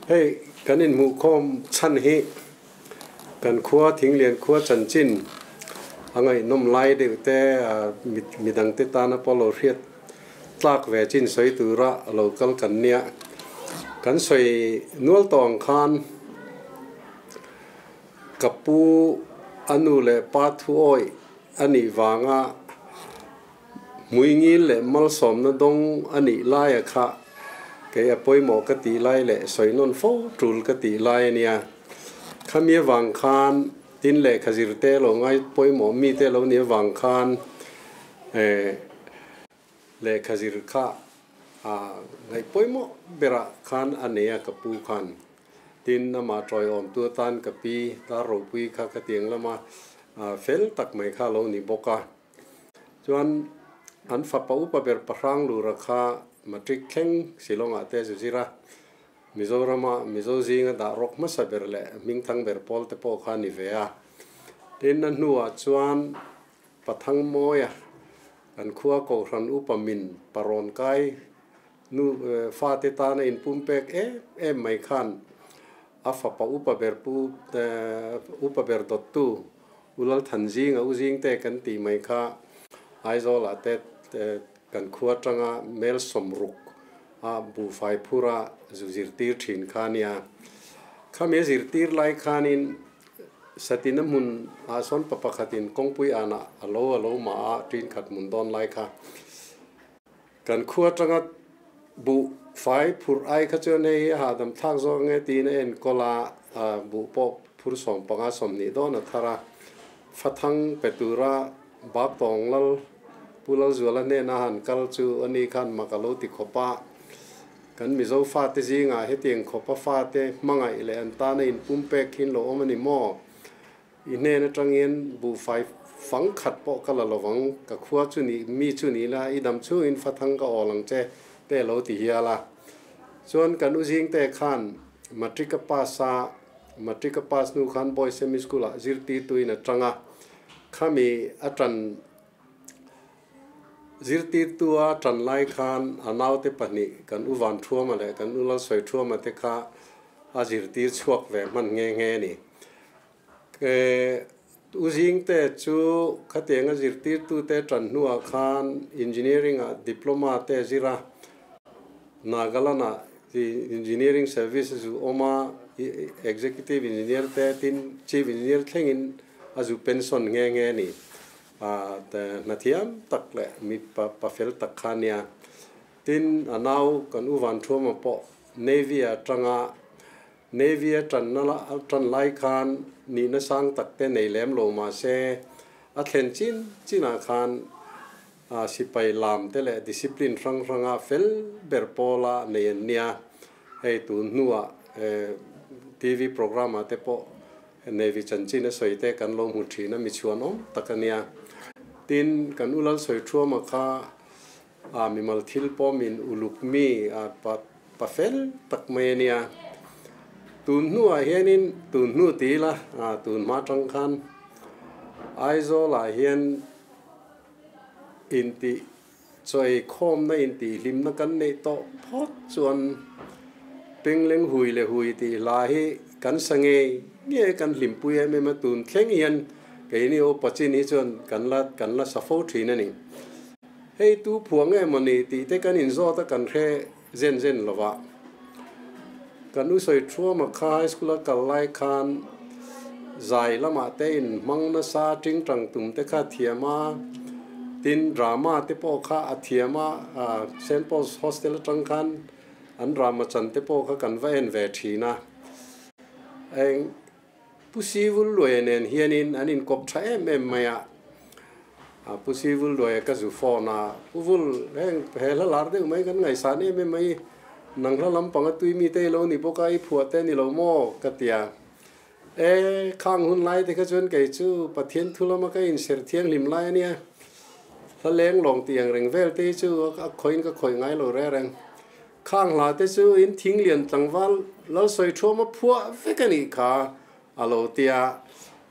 Hei kan inhmuhkhawm chhan hi kan khua Thinglian khua chanchin a ngaihnawm lai deuh te midangte tana pawh lo hriat tlak ve chin sawi tura lo kal kan nia. Kan sawi nual tawh ang khan ka pu a nu leh pa thuawih a nih vanga Hmuingil leh malsawmna dawng a nih laia kha kei a pawimawh ka tih lai leh sawi nawn fo tul ka tih lai a nia. Khami avang khan tin lehkha zir te lo ngai pawimawh mi te lo nih avang khan lehkha zir kha ngaih pawimawh berah khan a nei a ka pu khan. Tin, amah tawiawmtu atan ka pi dar ropui kha ka tiang lama fel tak mai kha a lo ni bawk a. Chuan an fapa upa ber Pahrang Lura kha Matric thleng Shillong-ah te zu zir a, Mizorama Mizo zinga dah rawk hmasa ber leh hmingthang ber pawl te pawh kha a ni ve a. Tin, a hnuah chuan Pathang Mawia kan khua Kohhran upa min parawn kai nu fate tana inpumpek em em mai khan a fapa upa ber pu upa ber dawttu U Lalthanzinga u zingte kan tih mai kha Aizawlah te kan khua atanga mel sawmruk a buhfai phura zu zirtir thin kha a nia. Khami a zirtir lai khanin Satina hmun ah sawn pa pakhatin kawngpui anah a lo a lo mah a tin khat hmun dawn lai kha kan khua atanga buh fai phurh ai kha chuan hei hi a hahdam thlak zawk ange tiin a enkawl a, buh pawh phur 15 20 dawn a thar a, fathang pe tura bak tawng lal Pu Lalzuala hnena han kal chu ani khan mak a lo ti khawp a, kan Mizo fate zingah hetiang khawpa fate hmangaih leh an tana inpumpek hin lo awm a ni maw? I hnen atangin buhfai fang khat pawh ka la lovang, ka khua chu ni, mi chu ni la, i dam chungin fathang ka awl ang che, te lo ti hial a. Chuan kan u zingte khan Matric a pass a, Matric a pass hnu khan Boys Semi School ah zirtirtuin a tang a, khami a tan zirtirtua tan lai khan a naute pahnih kan u Vanthuama leh kan u Lalsawithuama te kha a zirtir chhuak ve hman nghe nghe a ni. U Zingte chu khatianga zirtirtute tan hnuah khan Engineering ah Diploma te zir a, Nagaland ah Engineering Service zu awm a, Executive Engineer te tin Chief Engineer thlengin a zu pension nghe nghe a ni. Hnathiam tak leh mi pa fel tak kha a nia. Tin, a nau kan U Vanthuama pawh Navy atanga Navy a tanna a tan lai khan nihna sang tak te nei lem lo mah se, a thlen chin chinah khan sipai lam te leh discipline hrang hranga fel ber pawla nei an nia. Hei tun hnuah TV programme ah te pawh Navy chanchin a sawi te kan lo hmu thin a, mi chhuan awm tak a nia. Tin, kan u Lalsawi Thuama kha mimal thil pawh min uluk mi pa fel tak mai a nia. Tun hnuah hianin tun hnu ti ila tun hma tang khan Aizawlah hian intih chawi khawmna intih hlimna kan neih tawh phawt chuan Pengleng hui leh hui tih hla hi kan sa ngei ngei kan hlimpui em em a, tun thleng hian keini upa chin hi chuan kan la kan la sa fo thin a ni. Hei tu phuah nge maw ni tih te kan inzawt a kan hre zen zen lo va. Kan u sawi thuama kha high school a kal lai khan zai lamah te in hmang nasa tingtang tum te kha a thiam a, tin drama te pawh kha a thiam a, Saint Paul's Hostel atang khan an drama chan te pawh kha kan va en ve thin a. Eng Pu Sivul Luaia nen hianin an inkawp tha em em mai a, Pu Sivul Luaia ka zu phone a, Pu Vul, heng he hla lar deuh mai kan ngaihsan em em mai, nang hla lampang a tui mite i lo ni bawk a, i phuah te ni lo maw? ka ti a. E, khang hun lai te kha chuan kei chu Pathian thu lama ka inserh thianghlim lai a nia, hla leng lawng tih ang reng vel te hi chu a khawiin ka khawih ngai lo reng reng. Khang hla te chu in thing lian tlangval Lalsawi Thuama phuah vek a nih kha a lo ti a,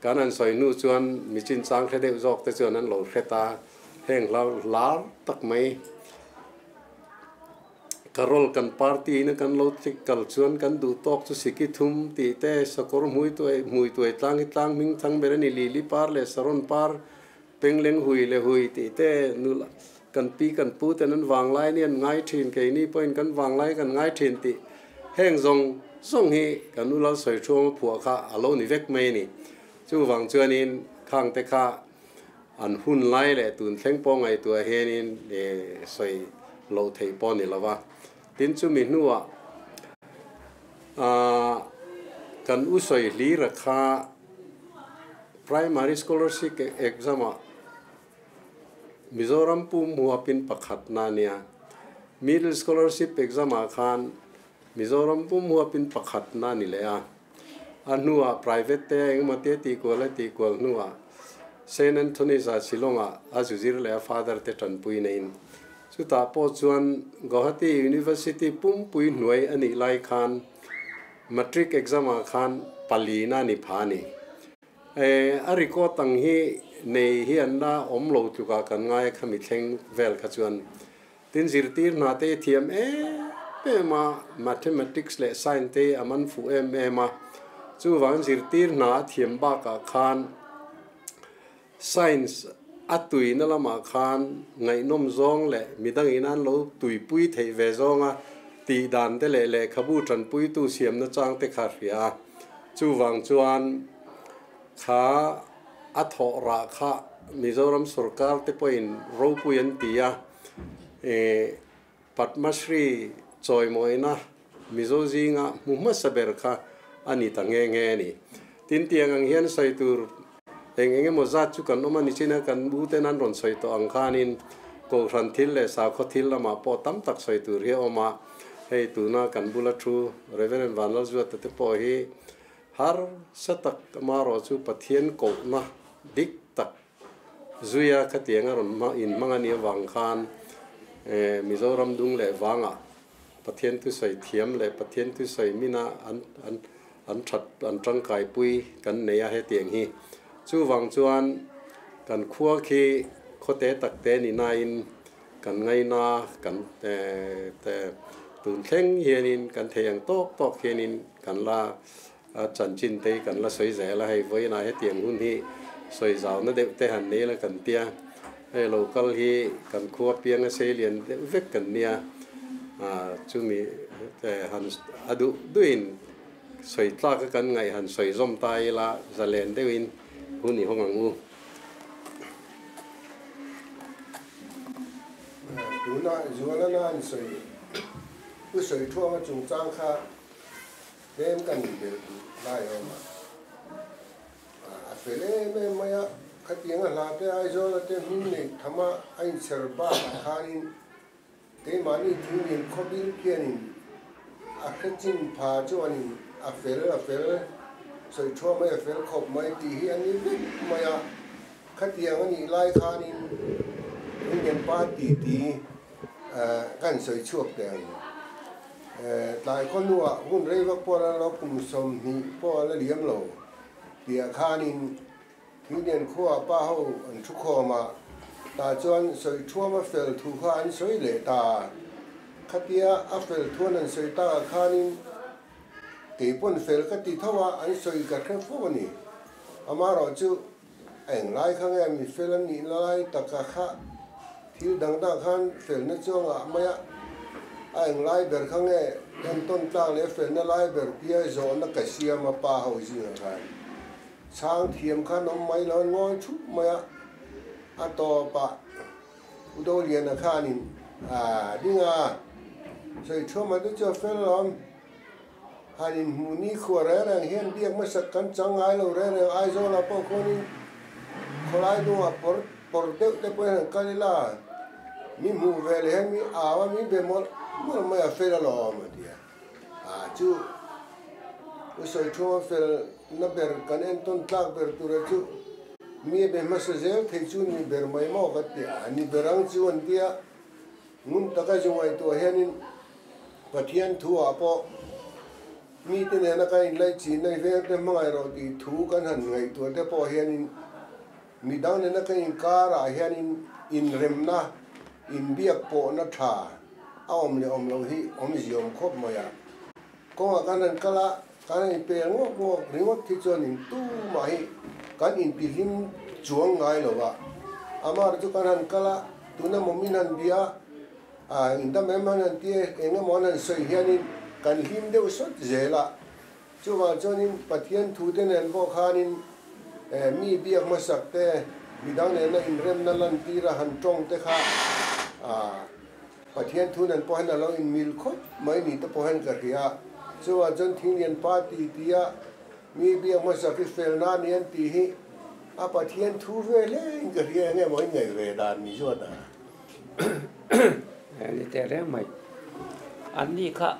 kan han sawi hnu chuan mi chinchang hre deuh zawk te chuan an lo hre ta, heng hla lar tak mai. Carol kan party ina kan lo kal chuan kan duh tawk chu siki thum tih te, sakawr hmui tuai hmui tuai tlang hi tlang hming thang ber a ni, lili par leh saron par pengleng hui leh hui tih te nula kan pi kan pu ten an vanglai ni an ngai thin, keini pawhin kan vanglai kan ngai thin tih heng zawng zawng hi kan u Lalsawiṭhuama phuah kha a lo ni vek mai a ni. Chuvang chuanin khang te kha An hun lai leh tun thleng pawh ngaihtuah hianin sawi loh theih pawh a ni lo va. Tin, chumi hnuah kan u sawi hlira kha Primary Scholarship Exam-ah Mizoram pum huapin pakhatna a nia. Middle Scholarship Exam-ah khan Mizoram pum huapin pakhatna a ni leh a. A hnuah private te engemaw te tihkual a tihkual hnuah Saint Anthony's ah Shillong-ah a zu zir leh a father te tanpui neiin chutah pawh chuan Guwahati University pumpui hnuai a nih lai khan Matric exam ah khan palina a ni pha a ni. A record ang hi nei hi an la awm lo tlukah kan ngai a khami thleng vel kha chuan Tin, zirtir hna te i thiam em em a, Mathematics leh Science te hi a man fuh em em a, chuvang zirtir hna a thiam bakah khan Science a tuina lamah khan ngaihnawm zawng leh midangin an lo tuipui theih ve zawnga tih dan te leh lehkhabu tanpuitu siamna chang te kha hria a, chuvang chuan kha a thawh rah kha Mizoram sorkar te pawhin ropui an ti a, Padma Shri chawimawina Mizo zinga hmu hmasa ber kha a ni ta nghe nghe a ni. Tin, tiang ang hian sawi tur eng eng emaw zat chu kan awm a ni chin a, kan u ten an rawn sawi tawh ang khanin Kohhran thil leh sakhaw thil lamah pawh tam tak sawi tur hi a awm a, hei tuna kan bula thu Reverend Vanlalzuata te pawh hi Harsa tak amarawh chu Pathian kohna dik tak zuia khatiang a rawn in hmang a nih avang khan Mizoram dung leh vangah Pathian thusawi thiam leh Pathian thusawi mina an an an that an tangkaipui kan nei a hetiang hi. Chuvang chuan kan khua khi khawte takte ni nain kan ngaina kan tun thleng hianin kan thei ang tawk tawk hianin kan la chanchin te hi kan la sawi zel a, hei vawiinah hetiang hun hi sawi zauna deuh te han nei la kan tia, hei lo kal hi kan khua pianga sei lian deuh vek kan nia, chumi han a duh duhin sawi tlak a kan ngaih han sawi zawm ta ila zalen deuhin hun i hawng ang u. Tuna Zualana an sawi u sawi thuanga chungchang kha tlem kan inbelh duh lai a awm a, a fel em em mai a, khatiang a hla te Aizawla te hming neih thama a inchher bakah khanin keimahni thingin khawbil khianin a hre chin pha chuanin a fel a fel sawi thuah mai a fel khawp mai tih hi a ni vek mai a, khatiang a nih lai khanin Thingin pa titi kan sawi chhuak teh ang. Tlai khawhnuah hun rei vak pawh a la lo kum 20 pawh a la liam lo tihah khanin Thingden khuaah pa ho an thu khawm a, tah chuan sawi thuam a fel thu kha an sawi leh ta a. Khatia a fel thuan an sawi takah khanin kei pawn fel ka ti tho a, an sawi ka hre fo a ni. Amaherawhchu a englai kha nge mi fel an nih lai taka kha thil dang dang khan felna chuang ah mai a, a englai ber kha nge entawn tlak leh felna lai ber tia zawhna ka siam a pa ho zingah khan. Chhang thiam khan awm mai lo, an ngawi thup mai a, a tawpah U Doliana khanin a ding a, sawi thuam a te chu a fel alawm, han inhmuh ni khua reng reng hian biak hmasak kan chang ngai lo reng reng, Aizawlah pawh khuanin khawlai dungah pawr pawr deuh te pawhin han kal ila, mi hmuh ve leh hian mi au a, mi be mawlh mawlh mai a fel alawm a ti a. Ah chu u sawi thunga fel na ber kan entawn tlak ber tura chu mi a be hmasa zel thei chu ni ber mai maw ka ti a, ni ber ang chu an tia ngun taka zu ngaihtuah hianin Pathian thu ah pawh mite nena kan inlaih chin a i veng te hmangaih rawh tih thu kan han ngaihtuah te pawh hianin midang nena kan inkar ah hianin inremna inbiak pawhna tha. a awm leh awm loh hi awmzia awm khawp mai a. Kawngah kan han kal a, kan han inpel ngawk ngawk ringawt hi chuanin tumah hi kan intihlim chuang ngai lo va. Amah chu kan han kal a, tuna maw min han bia a, indam em han han ti e, eng emaw an han sawi hianin kan hlim deuh sawt zel a. Chuvang chuanin Pathian thute nen pawh khanin mi biak hmasak te, midang nena inremna lantira han tawng te kha Pathian thu nen pawh hian a lo inmil khawp mai ni te pawh hian ka hria. Chuvang chuan Thinglian pa ti tia mi biak hmasak hi felna a ni an tih hi a Pathian thu ve hle in ka hria eng emaw in ngaih ve dan ni zawt a. Ni teh reng mai. An ni kha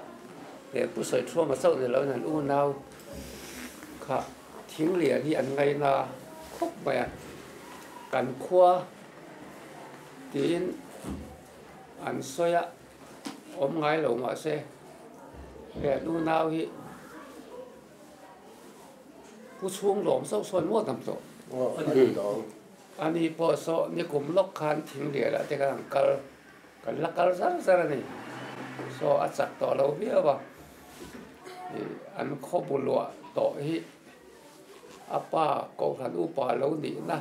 he Pu Sawiṭhuama chauh ni loin an unau kha thinglian hi an ngaina khawp mai a. Kan khua tiin an sawi a, awm ngai lo mahse he an unau hi Pu Chhunglawm chauh sawn maw dam tawh? Ani pawh saw nikum lawk khan thinglianah te khan an kal, kan la kal zar zar a ni. Saw a chak tawh lo viau a, ih an khaw bu luah tawh hi a pa Kohhran upa lo nihna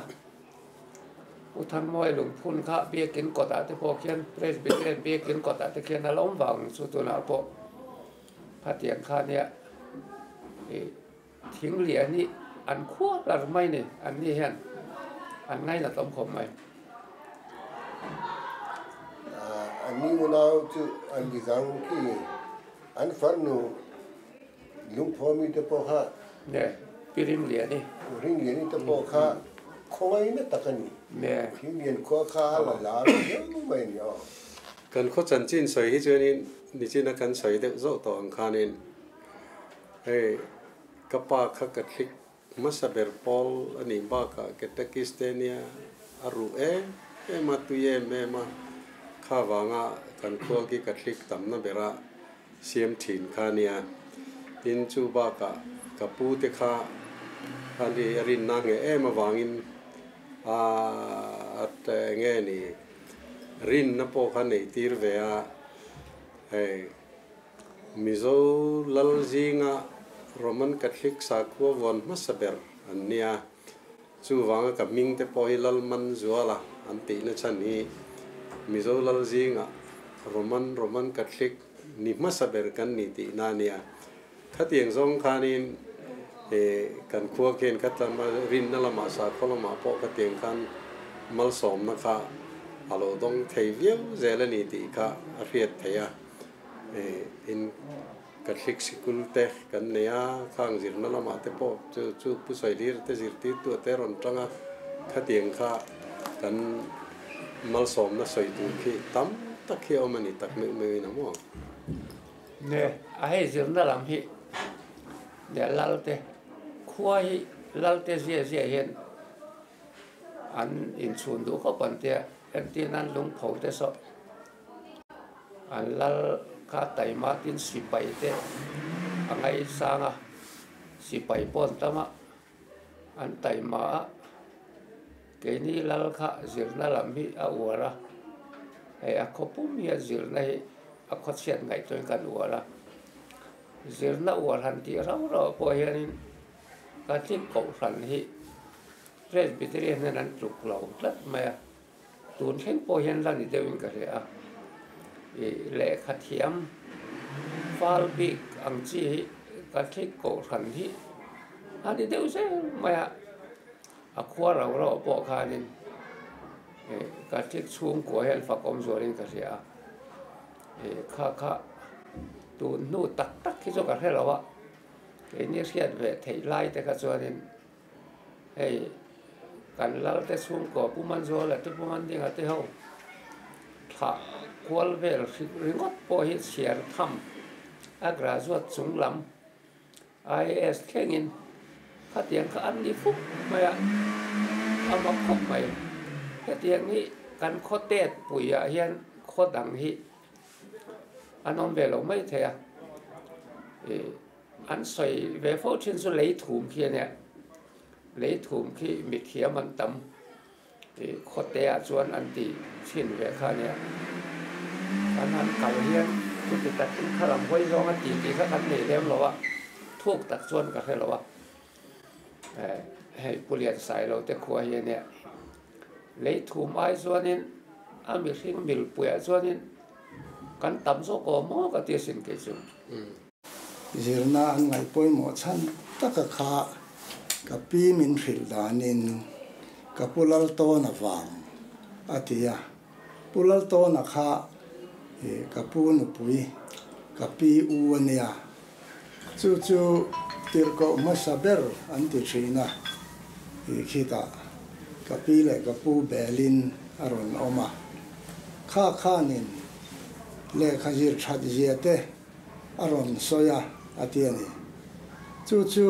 U Thangmawi lungphun kha biakin kawtah te pawh khian Presbyterian biakin kawtah te khian a la awm vang chu tunah pawh khatiang kha nia ih Thing lian hi an khuap lar mai ni, an ni hian an ngainat awm khawp mai. An ni unau chu an ni zang khi an farnu lungphaw mi te pawh kha. Ne, Pi Ringliani. Ringliani te pawh kha khawngaihna tak a ni. Ne. Thinglian khua kha a la lar viau mai a ni aw. Kan khaw chanchin sawi hi chuanin nichina kan sawi deuh zawh tawh ang khanin. Hei ka pa kha Catholic hmasa ber pawl a nih bakah Catechist te nia a ruh em em a, tui em em a, kha vanga kan khua khi Catholic tamna bera siam thin kha nia. Tin chu bakah ka pu te kha a ni a rinna ngheh em avangin a enge ni rinna pawh kha neih tir ve a, hei. Mizo lal zinga Roman Catholic sakhua vuan hmasa ber an nia. Chuvanga ka hming te pawh hi Lalmanzuala an tihna chhan hi Mizo lal zinga Roman Roman Catholic ni hmasa ber kan ni tihna a nia. Khatiang zawng khanin kan khua khian kha tlama rinna lamah sakhua lamah pawh khatiang khan malsawmna kha a lo dawng thei viau zel a ni tih kha a hriat theih a. In Catholic sikul te kan nei a, khang zirna lamah te pawh chu chu Pu Sawilir te zirtirtu te rawn tang a, khatiang kha kan malsawmna sawi tur khi tam tak hi a awm a ni tak meuh meuh in a maw? Ne, a hei zirna lam hi ne Lalte khua hi Lalte zia zia hian an inchhun duh khawp an tia, entir nan lungpho te saw An lal kha taima tin sipai te a ngaisang a, sipai pawh an tam a, an taima a, keini lal kha zirna lam hi a uar a, hei a khaw pum hian zirna hi a khaw chhiat ngaihtuahin kan uar a, zirna uar han tih rauh rauh pawh hianin Catholic Kohhran hi Presbyterian hian an tluk lo tlat mai a. Tun thleng pawh hian la ni deuhin ka hria a, ih lehkha thiam fal bik ang chi hi Catholic Kohhran hi a ni deuh zel mai a, a khua rau rau pawh khanin ih Catholic chhungkua hian fakawm zualin ka hria a, ih kha kha tun hnu tak tak hi chu ka hre lo a, keini hriat ve theih lai te kha chuanin. Hei kan lal te chhungkaw Pu Manzuala te Pu Mandinga te ho thlah kual vel ringawt pawh hi chhiar tham a graduate chung lam IAS thlengin khatiang kha an ni fuk mai a, a mak khawp mai. Hetiang hi kan khaw tet puiah hian khaw dang hi an awm ve lo mai thei a. An sawi ve fo thin chu lei thum khi a nia, lei thum khi mithiam an tam tih khawte ah chuan an ti thin ve kha a nia. Kan han kal hian chuti takin kha lam hawi zawnga ti tih kha kan nei lem lo a, thuk tak chuan ka hre lo a. Hei Pu Liansailo te khua hi a nia. Lei thum ai chuanin a mihring milpuiah chuanin kan tam zawk awm maw ka ti asin kei chu. Zirna an ngaih pawimawh chhan taka kha ka pi min hrilh danin ka pu Laltawna vang a ti a. Pu Laltawna kha ka pu nupui ka pi u a nia. Chu chu tirhkoh hmasa ber an ti thin a, tih khitah ka pi leh ka pu belin a rawn awm a. Kha khanin lehkha zir that zia te a rawn sawi a, a ti a ni. Chu chu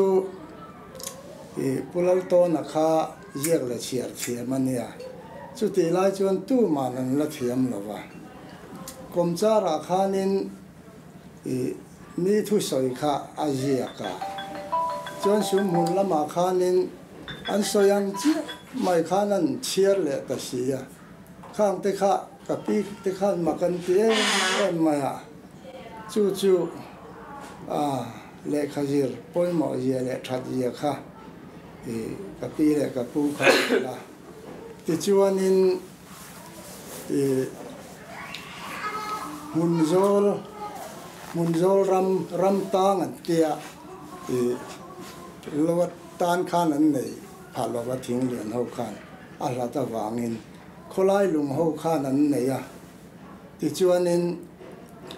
Pu Laltawna kha ziak leh chhiar thiam a nia. Chutih lai chuan tuman an la thiam lo va. Kawmcharah khanin I mi thusawi kha a ziak a, chuan sumhmun lamah khanin an sawi ang chiah mai khan an chhiar leh ta si a, khang te kha ka pi te khan mak an ti em em mai a, chu chu a lehkha zir pawimawh zia leh that zia kha i ka pi leh ka pu kha a ni a, tichuanin. I Hmunzawl, Hmunzawl ram, ram tang an tia i lo tan khan an nei phah lova thing lian ho khan a hlat avangin khawlai lung ho khan an nei a, tichuanin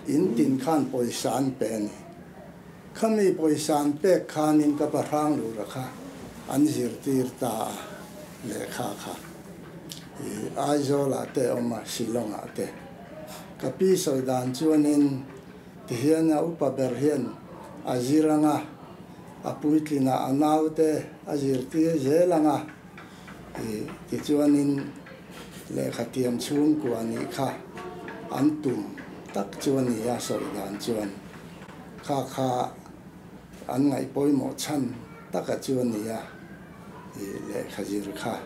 in tin khan pawisa an pe a ni. Khami pawisa an pek khanin ka pa hrang lura kha an zirtir ta a, lehkha kha i Aizawlah te a awm a, Shillong-ah te. Ka pi sawi dan chuanin tihian a upa ber hian a zir ang a, a puitlinah a naute a zirtir zel ang a, i tichuanin lehkha tiam chhungkua nih kha an tum tak chu a ni a sawi dan chuan. Kha kha an ngaih pawimawh chhan taka chu a ni a, i lehkha zir kha.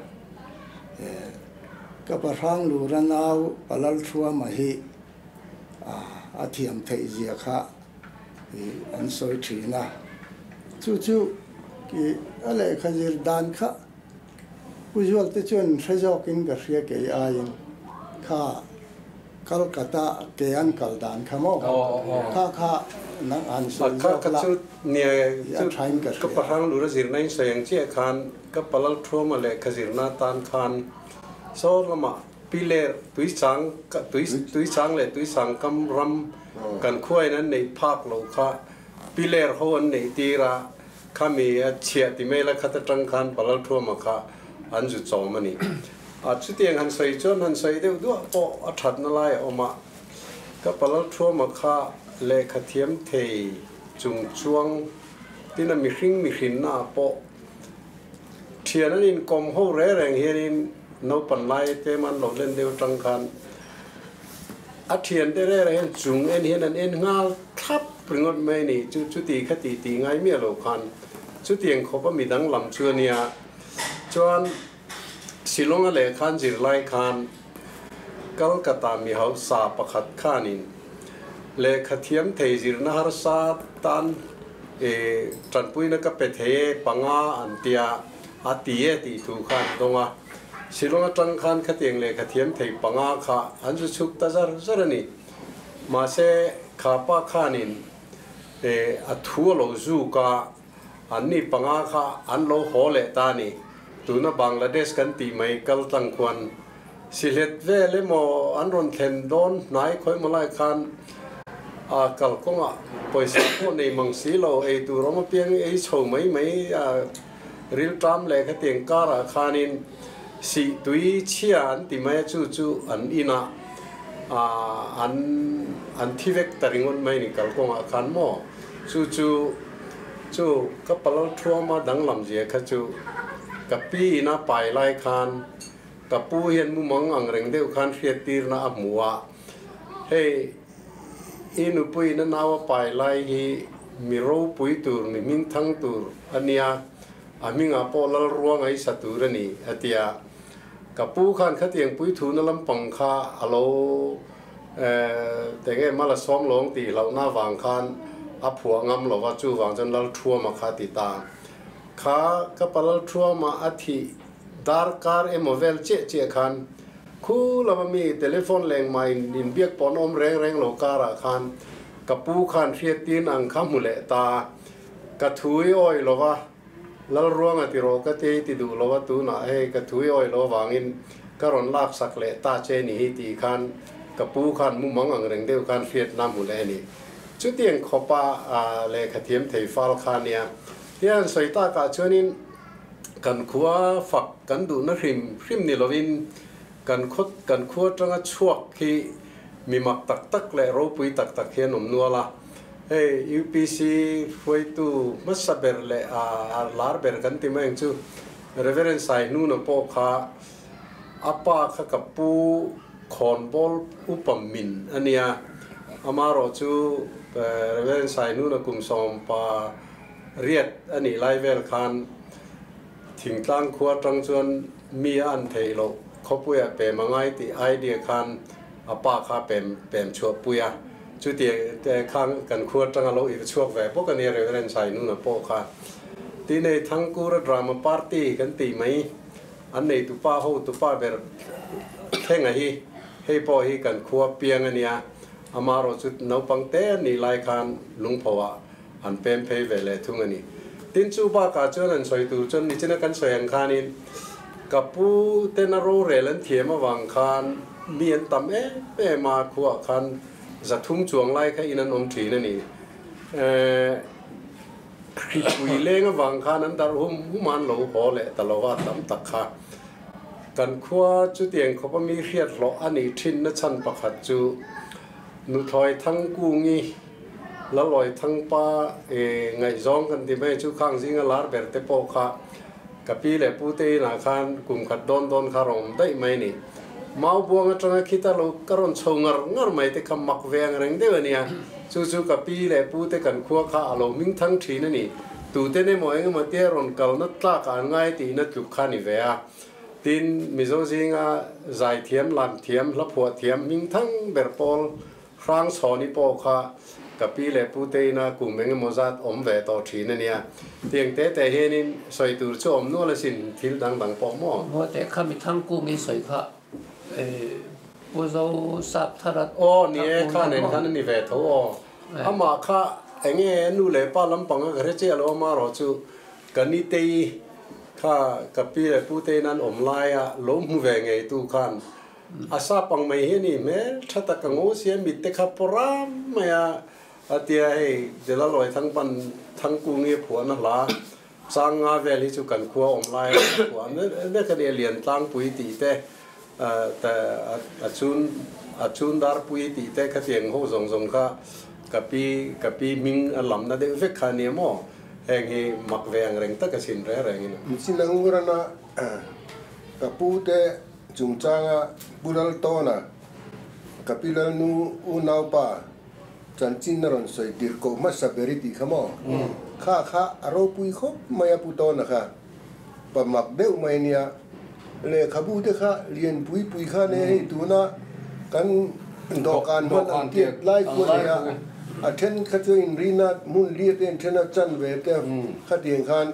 Ka pa Hranglura nau Palalthuama hi a thiam theih zia kha an sawi thin a. Chu chu i a lehkha zir dan kha Pu Zualte chuan hre zawkin ka hria kei aiin kha Calcutta ke an kal dan kha maw? Kha kha nang han sawi zawk la i a thain ka hria. Ka pahrang lura zirna in sawi ang chiah khan ka palal thuama lehkha zirna atan khan saw lamah piler tuichang tuichang leh tuisangkam ram kan khuain an neih phak lo kha piler ho an neih tir a. Khami a chhiah ti mai la khat atang khan Palal Thuama kha an zu chawm a ni. A chutiang han sawi chuan han sawi deuh duah pawh a thatna lai a awm a. Ka Palal Thuama kha lehkha thiam thei chung chuang tin a mihring mihrinna ah pawh thian an inkawm ho reng reng hianin naupan lai tlem an lo len deuh atang khan A thiante rera hian chung en hian an en nghal thlap ringawt mai a ni. Chu chuti kha ti tih ngai miah lo khan chutiang khawp a midang lam chu a nia. Chuan Shillong-a lehkhan zirlai khan Calcutta mi hausa pakhat khanin lehkha thiam thei zirna harsa tan tanpuina ka pe thei e panga an tia a ti e tih thu kha an dawng a. Shillong atang khan khatiang lehkha thiam thei panga kha an zu chhuk ta zar zar a ni. Mahse, kha pa khanin a thu a lo zuk a, an ni panga kha an lo haw leh ta a ni. Tuna Bangladesh kan tih mai kal tlang khuan sihlet vel emaw an rawn thlen dawn hnai khawi maw lai khan a kalkawngah pawisa pawh nei mang si lo, ei tur awm apiang ei chho mai mai a. Rilṭam leh khatiang karah khanin sih tui chhia an ti mai a, chu chu an inah an an thi vek ta ringawt mai ni kalkawngah khan maw? Chu chu chu ka palal thuama danglam zia kha chu ka pi ina pai lai khan ka pu hian mumang ang reng deuh khan hriattirna a hmu a, hei I nupuiin a nau a pai lai hi mi ropui tur, mi hming thang tur a nia, a hmingah pawh lal ruang a i sa tur a ni, a ti a. Ka pu khan khatiang puithuna lampang kha a lo Enge mal a sawm lawng tih hlauhna avang khan a phuah ngam lo va, chuvang chuan Lalthuama kha a ti ta. Kha ka pa Lalthuama a thih darkar emaw vel chiah chiah khan khu lama mi telephone leh engmah in inbiak pawh an awm reng reng lo karah khan ka pu khan hriattin ang kha hmu leh ta. Ka thui awih lo va, Lalruanga ti rawh ka ti ti duh lo a, tunah hei ka thui awih lo avangin ka rawn laksak leh ta che ni hi tih khan ka pu khan mumang ang reng deuh khan hriatna hmu leh a ni. Chutiang khawpa lehkha thiam thei fal kha a nia. Hian sawi takah chuanin kan khua fak kan duhna hrim hrim ni lovin kan khaw kan khua atanga chhuak hi mi mak tak tak leh ropui tak tak hian awm nual a. Hei UPC hruaitu hmasa ber leh a lar ber kan ti mai ang chu Reverend Saihnuna pawh kha a pa kha ka pu khawnbawl upa min a nia. Amaherawh chu Reverend Saihnuna kum 18 a nih lai vel khan thingtlang khua atang chuan mi a an theih loh khawpuiah pem a ngai tih idea khan a pa kha pem pem chhuah pui a, chutiang te khan kan khua atanga lo irh chhuak ve bawk a nia Reverend Sainuna pawh kha. Tin hei Thangkura Drama Party kan tih mai an nei tupa ho tupa ber Thlenga hi hei pawh hi kan khua piang a nia, amaherawh chu naupang te an nih lai khan lungpho ah an pem phei ve leh thung a ni. Tin chu bakah chuan an sawi tur chuan nichina kan sawi ang khanin ka pu tena rorel an thiam avang khan mi an tam em em a, khuaah khan 300 chuang lai kha in an awm thin a ni. Hripui leng avang khan an darh hum hum a, an lo haw leh ta lo va tam tak kha. Kan khua chutiang khawpa mi hriat hlawh a nih thinna chhan pakhat chu Nuthlawi Thangkungi Lalawi Thangpa e ngaihzawng kan ti mai chu khang zinga lar ber te pawh kha ka pi leh pu te inah khan kum khat dawn dawn kha rawn awm daih mai ni. Mau buang atanga khita lo ka rawn chho ngar ngar mai te kha mak ve ang reng deuh a nia. Chu chu ka pi leh pu te kan khua kha a lo hming thang thin a ni. Tute emaw engemaw tia rawn kalna tlak ah an ngai tihna tluk kha a ni ve a. Tin, Mizo zinga zaithiam, lamthiam, hlaphuah thiam hming thang ber pawl Hrang Chhawni pawh kha ka pi leh pu te ina kum eng emaw zat awm ve tawh thin a nia. Tiang te te hianin sawi tur chu awm nual asin thil dang dang pawh maw? Maw teh kha mi Thangkung i sawi kha Pu Zo Sap Thar a Aw ni e, kha nen khan a ni ve tho aw. Amah kha enge nu leh pa lampang a ka hre chiah lo amarawh chu ka nitei kha ka pi leh pu te ina an awm laia lo hmu ve ngei tu khan A sap ang mai hi a ni hmel tha tak ang aw sia mit te kha pawh ram mai a, a tia hei Delalawi Thangpan Thangkungi a phuahna hla chang nga vel hi chu kan khua awm lai a phuah mek a ni a Liantlangpui tih te a chun a chun darpui tih te khatiang ho zawng zawng kha ka pi ka pi hming a lamna deuh vek kha a nia maw heng hi mak ve ang reng tak a chhin reng reng in. Chinangurana ka pu te Chungchanga Pu Laltawna, ka pi Lalnu unaupa chanchin a rawn sawi tirh koh hmasa ber i tih kha maw? Kha kha a ropui khawp mai a Pu Tawna kha. Pa mak deuh mai a nia. Lehkhabu te kha lian pui pui kha nia hei tuna kan dawhkan hman ang tiat lai khu a nia. A then kha chu inrina hmun lia te in then a chan ve te khatiang khan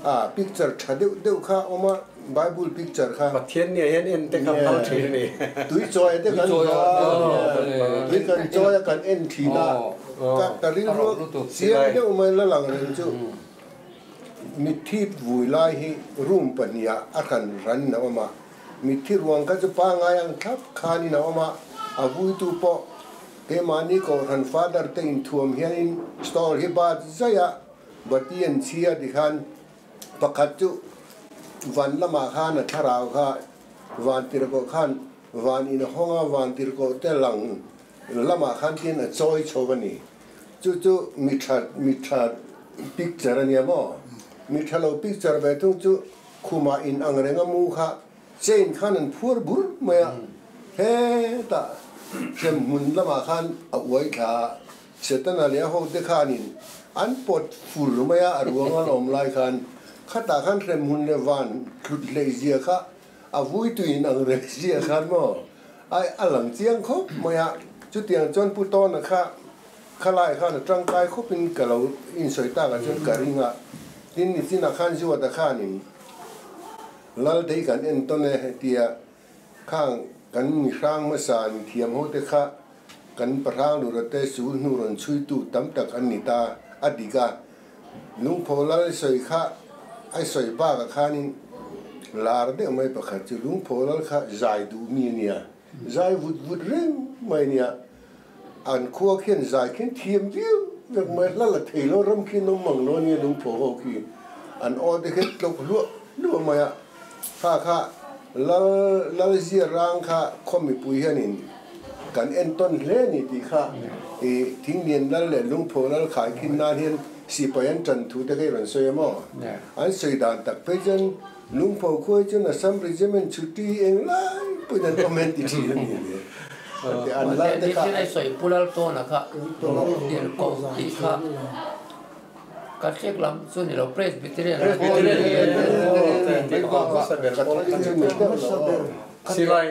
a picture tha deuh deuh kha a awm a. Bible picture kha. Pathian nia hian en te kha phal thin a ni. Tui chawi te kan hmu a, tui kan chawi a kan en thin a, ka rilru chiang deuh mai la lang reng chu mitthi vui lai hi room pahnih ah a hran hran in a awm a, mitthi ruang kha chu pangai ang thlap khan in a awm a, a vuitu pawh keimahni kohhran father te inthuam hianin stall hi bat zaih a, bati an chhia tikhan Pakhat chu van lamah khan a thlarau kha van tirhkoh khan van in a hawng a, van tirhkoh te lang lamah khan tin a chawi chho a ni. Chu chu mi tha mi tha picture a nia maw? Mi tha lo picture ve thung chu khumah in ang reng a mu kha chain khan an phuar bur mai a, hetah hremhmun lamah khan a uai thla a. Setana leh a hote khanin an pawt fur mai a, a ruang an awm lai khan khatah khan hremhmun leh van thlut hleih zia kha a vui tuin ang reng zia khan maw A a lang chiang khawp mai a, chutiang chuan Pu Tawna kha khalai khan a tangkai khawpin ka lo insawi takah chuan ka ring a, tin nichinah khan Zuata khanin Laltei kan en tawn e hetia khang kan mi hrang hmasa ni thiam ho te kha kan pahrang lura te sul hnu rawn chhuitu tam tak an ni ta a dik a, Lungpho lal sawi kha a sawi bakah khanin lar deuh mai pakhat chu Lungpho lal kha zai duh mi a nia, zai vut vut reng mai a nia. An khua khian zai khian thiam viau vek mai, hla la thei lo ram khi an awm mang lo a nia Lungpho ho khi an aw te khian tlawk hluah hluah mai a, kha kha lal lal zia rang kha khaw mipui hianin kan entawn hle a ni tih kha i Thinglian lal leh Lungpho lal khai khin nan hian sipai an tan thu te kha i rawn sawi a maw? An sawi dan tak phei chuan Lungpho khua hi chuan Assam Regiment chhuti eng lai pawhin an awm en ti thin a ni le. An lal te kha. Nichin a sawi Pu Laltawna kha tirhkoh tih kha Catholic lam chu ni lo Presbyterian lam. Silai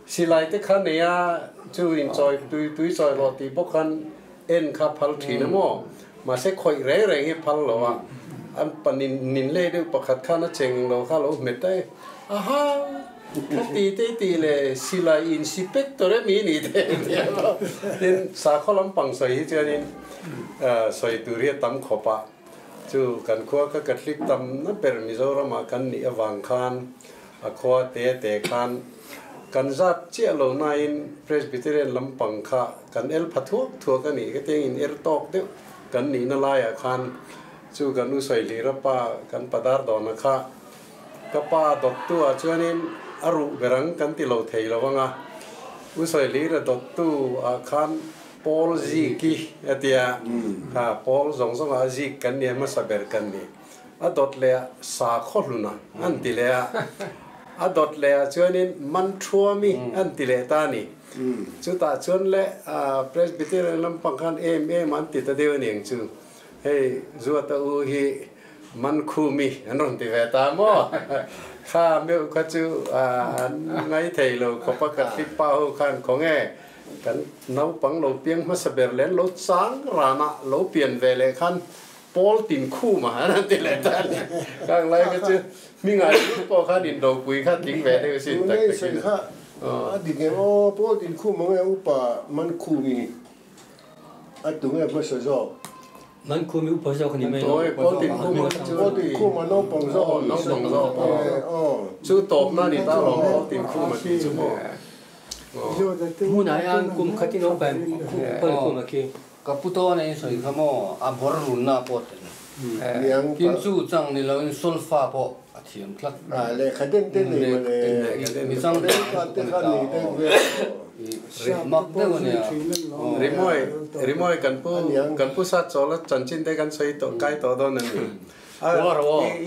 Silai te kha nei a, chu inchawi tui tui chawi rawh tih bawk khan en kha phal thin a maw? Mahse khawih reng reng hi phal lo a, an pa nin nin leh deuh pakhat khan a cheng lo kha lo hmet a e, aha kha ti te tih leh silai insipector emi ni te ti a maw? Tin, sakhaw lampang sawi hi chuanin sawi tur hi a tam khawp a, chu kan khua kha Catholic tamna ber Mizoramah kan nih avang khan A khua te te khan kan zat chiah lo nain Presbyterian lampang kha kan el pha thuak thuak a nih ka tiang in er tawk deuh kan nihna laiah khan chu kan u Sawihlira pa kan padar dawna kha ka pa dawttu ah chuanin a ruh ber ang kan ti lo thei lo anga u Sawihlira dawttu ah khan Paul Ziki a tia kha Paul zawng zawng ah Zik kan nia hmasa ber kan ni. A dawt leh ah sakhaw hluna an ti leh a, a dawt leh ah chuanin Manthuami an ti leh ta a ni. Chutah chuan le Presbyterian lampang khan em em an ti ta deuh a niang chu. Hei Zuata u hi Mankhumi an rawn ti ve ta maw? Kha meuh kha chu an ngai thei lo khawp a, Catholic pa ho khan khawnge kan naupang lo piang hmasa ber leh an lo chang ranah lo pian ve leh khan Paul tin khum a an ti leh ta ni. Khang lai kha chu hmingah ringawt pawh khan indopui kha tling ve deuh sin tak takin. Sawi kha a dik em aw, Paul tin khum ang e upa man khum i a tu nge hmasa zawk? Man khum i upa zawk a ni mai lo. Paul tin khum ang chu Paul tin khum a naupang zawk a ni. Naupang zawk chu tawpna a ni ta lo Paul tin khum a tih chu maw. Hmunah hian kum khatin awm pahin Paul khum a khi. Ka pu tawn a insawi kha maw a bawr runna pawh tel. Tin chu chang ni loin solfa pawh a thiam tlat. Lehkha den te nei maw le. Mi chang te kha ni ta aw. Mak deuh a nia. Rimawi Rimawi kan pu kan pu sat chawl a chanchin te kan sawi tawh kai tawh dawn a ni.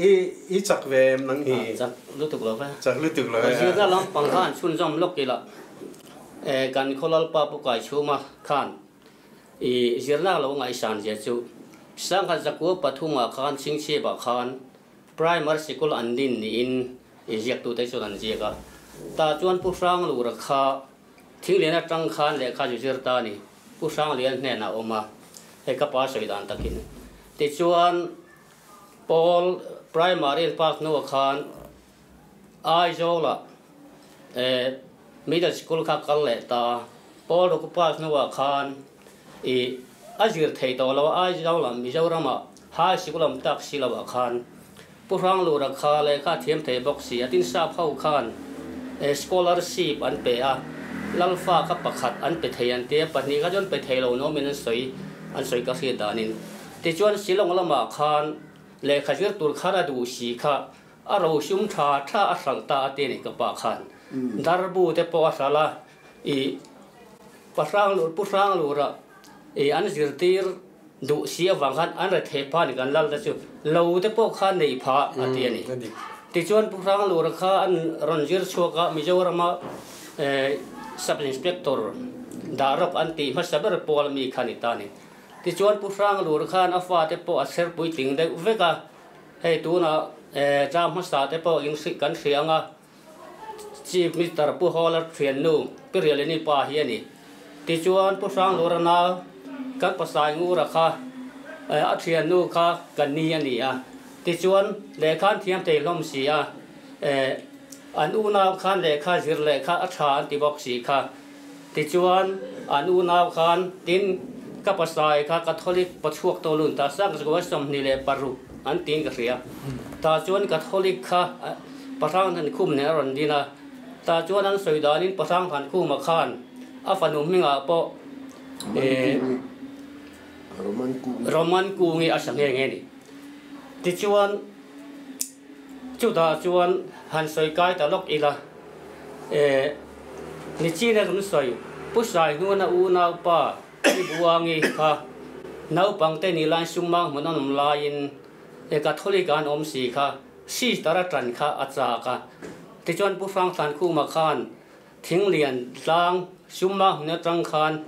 I i chak ve em nang hi? Chak lutuk lo ve. Chak lutuk lo ve. Zirna lampang khan chhunzawm lawk ila kan khaw Lalpa Pu Kaichhuma khan I zirna lo ngaihsan zia chu Sangha Zakua pathumah khan Chhingchhiapah khan Primary Sikul an din niin i ziaktute chuan an ziak a. Tah chuan Pu Hranglura kha Thinglian atang khan lehkha zu zir ta a ni. Pu Hranglian hnenah a awm a, hei ka pa sawi dan takin. Tichuan Paul Primary an pass hnuah khan Aizawlah Middle School kha kal leh ta a, Paul Ruku pass hnuah khan i a zir thei tawh lo a, Aizawlah Mizoramah High Sikul awm tak si loah khan Pu Hranglura kha lehkha a thiam thei bawk si a, tin sap ho khan scholarship an pe a, Lalfa kha pakhat an pe thei an ti a, pahnih kha chuan pe thei lo nawmin an sawi an sawi ka hriat danin. Tichuan Shillong lamah khan lehkha zir tur khan a duh si kha A rosum tha tha a hralh ta a ti a ni ka pa khan. Darbu te pawh a hralh a, i pa Hranglur, Pu Hranglura i an zirtir duh si avang khan an rethei pha a ni kan lal te chu lo te pawh kha nei pha a ti a ni. Tichuan Pu Hranglura kha an rawn zir chhuak a, Mizorama Sub Inspector Darok an tih hmasa ber pawl mi kha a ni ta a ni. Tichuan Pu Hranglura khan a fate pawh a chher puitling deuh vek a. Hei tunah tlang hmasa te pawh in kan hria ang a, Chief Minister Pu Hawla thiannu Pi Rialini pa hi a ni. Tichuan Pu Hranglura nau kan pasai ngura kha a thiannu kha ka ni a ni a. Tichuan lehkha an thiam thei hlawm si a, an unau khan lehkha zir lehkha a tha an ti bawk si kha. Tichuan an unau khan tin ka pasai kha Catholic pachhuak tawh lun ta sak zakua 26 an tiin ka hria. Tah chuan Catholic kha Pahrang Thankhum nen a rawn din a, tah chuan an sawi danin Pahrang Thankhuma khan a fanu hmingah pawh Roman Kungi a sa nghe nghe a ni. Tichuan chutah chuan han sawi kai ta lawk ila, Nichina kan sawi Pu Saihnuna unaupa I Buangi kha naupangte ni lain sumang hmun an awm laiin Catholic an awm si kha Sister a tan kha a chak a. Tichuan Pu Hrangthlankhuma khan Thinglian tlang sumang hmun atang khan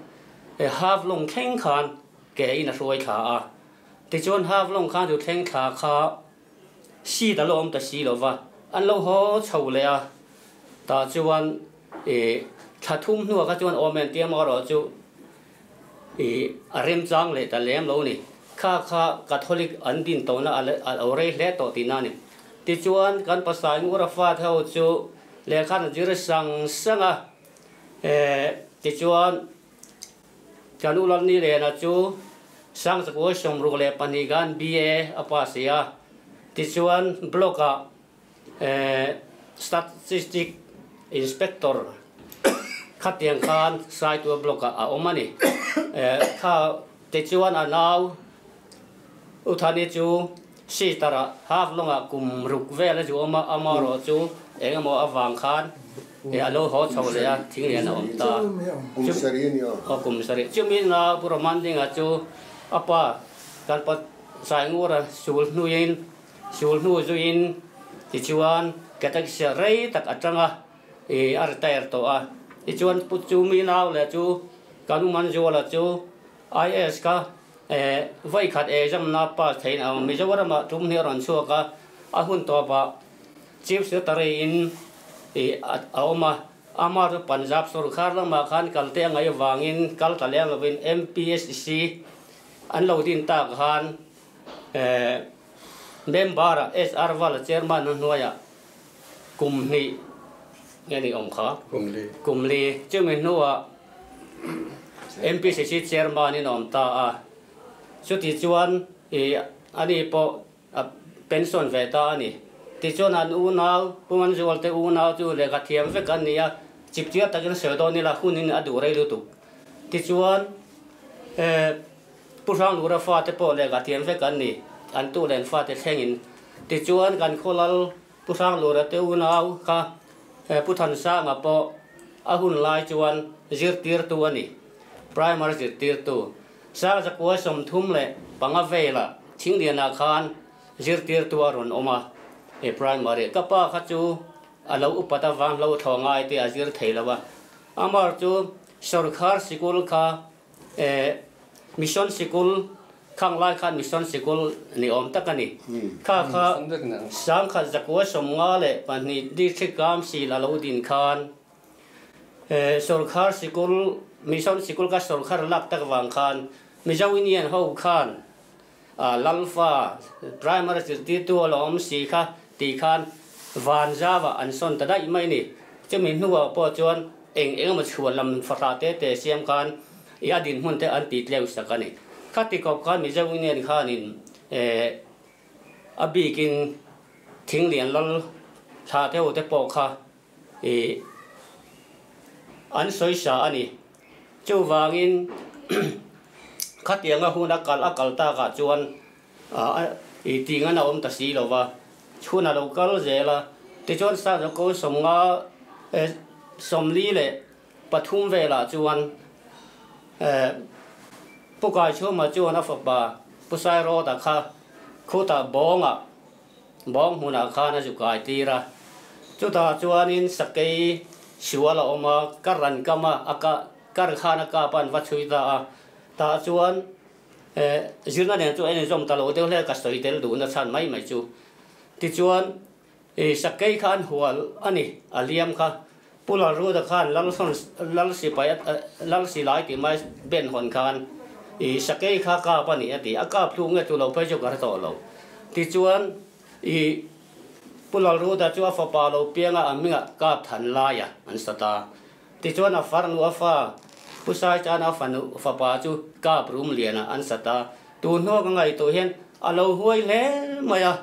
Havlong thleng khan ke in a hruai thla a. Tichuan Havlong khan chu thleng thla kha seat a lo awm ta si lo va, an lo haw chho leh a. Tah chuan I thla thum hnuah kha chuan awm entir maw erawh chu i a remchang leh ta lem lo ni. Kha kha Catholic an din tawhna a lo rei hle tawh tihna a ni. Tichuan kan pasai Ngura fate ho chu lehkha an zir sang sang a, tichuan kan u Lalnilena chu Sangchakua 62 khan BA a pass a, tichuan block-ah Statistic Inspector khatiang khan Saitua block ah a awm a ni. Kha tichuan a nau Uthani chu sister ah half long ah kum ruk vel a zu awm a, amarawh chu eng emaw avang khan a lo haw chho leh a, thing lian a awm ta. Kum sarih a ni aw. Aw kum sarih. Chumi nau Pu Romandinga chu a pa kan pa Saingura sul hnuiin Sul hnu zuiin tichuan Catechesia rei tak atanga i a retire tawh a. Tichuan Pu Chumi nau leh chu kan u Manzuala chu IAS kha vawikhat exam na pass theihin a awm. Mizoramah tum hnih a rawn chhuak a, a hun tawpah Chief Secretary in i a awm a. Amah chu Punjab sorkar lamah khan kalte a ngaih avangin kal ta lem lovin MPSC an lo din tak khan Member ah SR Vala chairman a hnuaiah kum hnih nge ni awm kha? Kum li. Chumi hnuah MPCC chairman in awm ta a, chuti chuan i ani pawh a pension ve ta a ni. Tichuan an unau, Pu Manzual te unau chu lehkha thiam vek an ni a, chipchiar takin sawi dawn ila hunin a duh rei lutuk. Tichuan Pu Hranglura fate pawh lehkha thiam vek an ni, an tu len fate thlengin. Tichuan kan khawlal Pu Hranglura te unau kha Pu Thansanga pawh a hun lai chuan zirtirtu a ni, primary zirtirtu. Sangzakua 35 velah Thinglianah khan zirtirtu a rawn awm a, primary. Ka pa kha chu a lo upat avang hlo thaw ngai te a zir thei lo a, amar chu sawrkhar sikul kha Mission sikul khang lai khan Mission sikul ni awm tak a ni. Kha kha 1952 District Council a lo din khan sawrkhar sikul Mission sikul kha sawrkhar lak tak vang khan Mizo Union ho khan Lalfa Primary zirtirtu a lo awm si kha tih khan Vanzava an sawn ta daih mai a ni. Chumi hnuah pawh chuan eng eng emaw chhuan lam fahrah te te siam khan i a dinhmun te an tih tleu sak a ni. Khati kawp khan Mizo Union khanin a bikin Thinglian lal thla te ho te pawh kha i an sawi sa a ni. Chuvangin khatianga hun a kal a kal takah chuan i tih ngan a awm ta si lo va, chhun a lo kal zel a, tichuan Sazawko 43 velah chuan Pu Kaichhuma chuan a fapa Pu Sairawta kha khutah bawngah Bawng hmunah khan a zu kai tir a, chutah chuanin sakei sual a awm a, kar an kam a, a kah kar khan a kap a an va chhui ta a, tah chuan zirna nen chu a inzawm ta lo deuh hle ka sawi tel duhna chhan mai mai chu. Tichuan. I sakei kha an hual a ni, a liam kha. Pu Lalruta khan Lalsawn Lal sipai Lal silai tih mai ben hawn khan i sakei kha kap a ni a ti. A kap thluk nge chu lo phei chu ka hre tawh lo. Tichuan i Pu Lalruta chu a fapa lo pianga a hmingah kap than laia an sa ta. Tichuan a farnu a fa Pu Saichana fanu fapa chu kap rum liana an sa ta. Tun hnuah ka ngaihtuah hian a lo huai hle mai a.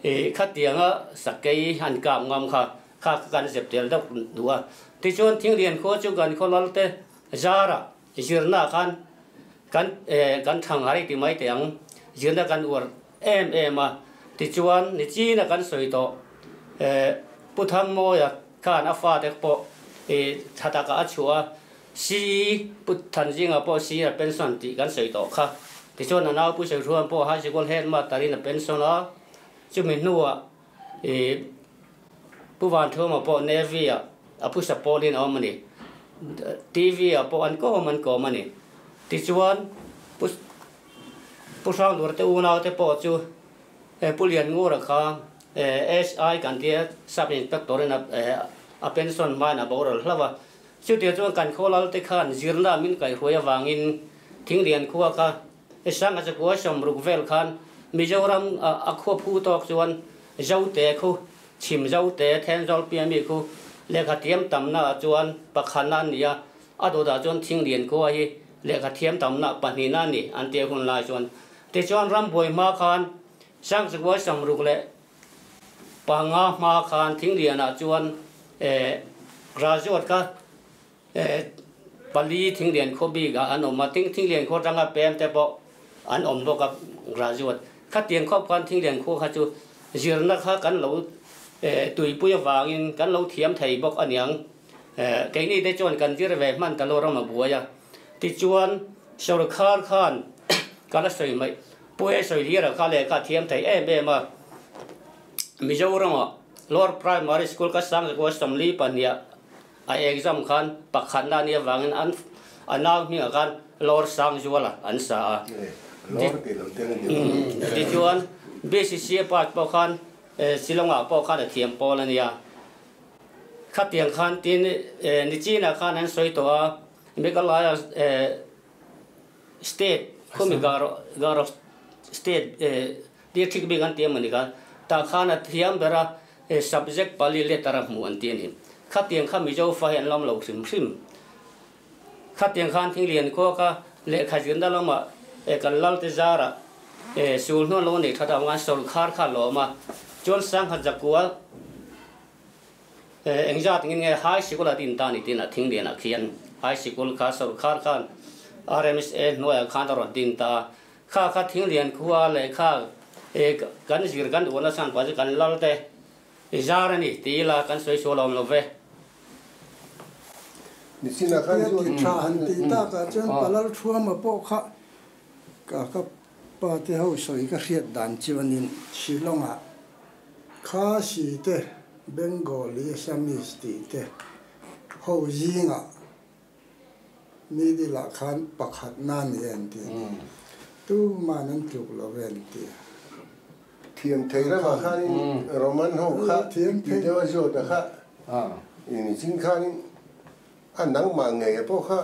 I khatianga sakei han kap ngam kha kha kan zep tel deuh duh a. Tichuan Thinglian khua chu kan khaw lal te zarah zirna khan kan kan thang har i ti mai teh ang. Zirna kan uar em em a. Tichuan nichina kan sawi tawh Pu Thangmawia khan a fate pawh i tha takah a chhuah a. Si Pu Thanzinga pawh si a pension tih kan sawi tawh kha. Tichuan a nau Pu Saihruan pawh High Sikul Headmaster in a pension a, chumi hnuah ih Pu Vanthuma pawh Navy ah a Pu Sapawlin a awm a ni. TV ah pawh an kawm an kawm a ni. Tichuan Pu Pu Hrangdura te unau te pawh chu Pu Lianngura kha SI kan tia Sub Inspector in a pension hmain a boral hlauh a. Chutiang chuan kan khawlal te khan zirna min kaihruai avangin Thinglian khua kha Sangha chakua sawmruk vel khan Mizoram a khua phu tawk chuan Zote khu, Chhim Zote, Thenzawl piami khu lehkha thiam tamna ah chuan pakhatna an ni a, a dawtah chuan Thinglian khua hi lehkha thiam tamna pahnihna a ni an tia hun lai chuan. Tichuan rambuai hma khan Sangha chakua sawmruk leh Panga hma khan Thinglianah chuan graduate kha pali Thinglian khaw bikah an awm a, Thinglian khaw atanga pem te pawh an awm bawk a graduate. Khatiang khawp khan Thinglian khua kha chu zirna kha kan lo tuipui avangin kan lo thiam thei bawk aniang. Keini te chuan kan zir ve hman ta lo ram a buai a. Tichuan sorkar khan ka la sawi mai. Puia sawi hlir a kha lehkha a thiam thei em em a. Mizoramah Lower Primary School ka sang zakua 42 a exam khan pakhatna a nih avangin an a nau hmingah khan Lower Sangzuala an sa a. Tichuan BCC a pass pawh khan Shillongah pawh khan a thiam pawl a nia. Khatiang khan tin Nichinah khan an sawi tawh a, Meghalaya State khawmi Garo Garo State district bik an ti emaw ni kha tah khan a thiam ber a subject pali letter a hmuh an ti a ni. Khatiang kha Mizo fa hi an lam lo hrim hrim. Khatiang khan Thinglian khua kha lehkha zirna lamah kan Lalte zarah sul hnuan lo nei that avanga sawrkhar kha a lawm a, chuan Sangha Jakua Engzat ngin nge high sikul a din ta ni tin a Thinglian ah khian high sikul kha sorkar khan RMSA hnuaiah khan a rawn din ta a, kha kha Thinglian khua lehkha kan zir kan uan asan pah chu kan lal te i zar a ni ti ila kan sawi sual awm lo ve. Nichinah khan Tia ti tha han tih takah chuan Palal Thuama pawh kha ka ka pa te ho sawi ka hriat dan chuanin Shillong-ah Khasi te, Bengali, Assamese tih te ho zingah middle ah khan pakhatna a ni en tih a ni. Tuman an tluk lo en tih a. Thiam thei ramah khanin Roman ho kha tih deuh a zawt a kha nichin khanin a nangmah ngei pawh kha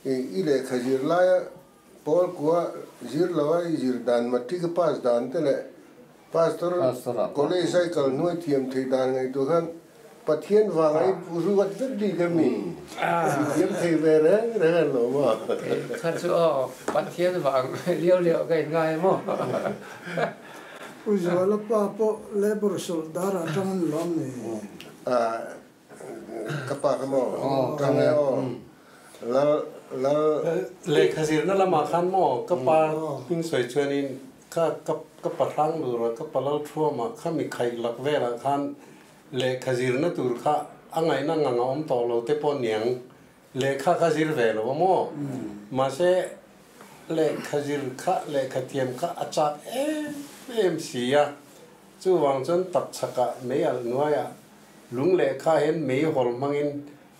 i lehkha zir laia Pawl kua zir lo a i zir dan matric a pass dan te leh Pastor college a i kal hnuai thiam thei dan ngaihtuah khan Pathian vang a i ruat vek bik a mi? I thiam thei ve reng reng an lo maw? Kha chu aw Pathian vang liau liau ka in ngai maw? Pu Zuala pa pawh labour sawlhdar ah tang an lawm ni. Ka pa kha maw? Tang e aw. Lal lal. Lehkha zirna lamah khan maw ka pa hming sawi chuanin ka ka ka pa hrang lura ka pa lal thuama kha mi khaih lak velah khan lehkha zirna tur kha a ngaihna ngang a awm tawh lo te pawh niang lehkha kha zir ve lo a maw? Mahse lehkha zir kha lehkha thiam kha a chak em em si a, chuvang chuan tapchhakah mei alh nuaiah Lung lehkha hian mei hawl hmangin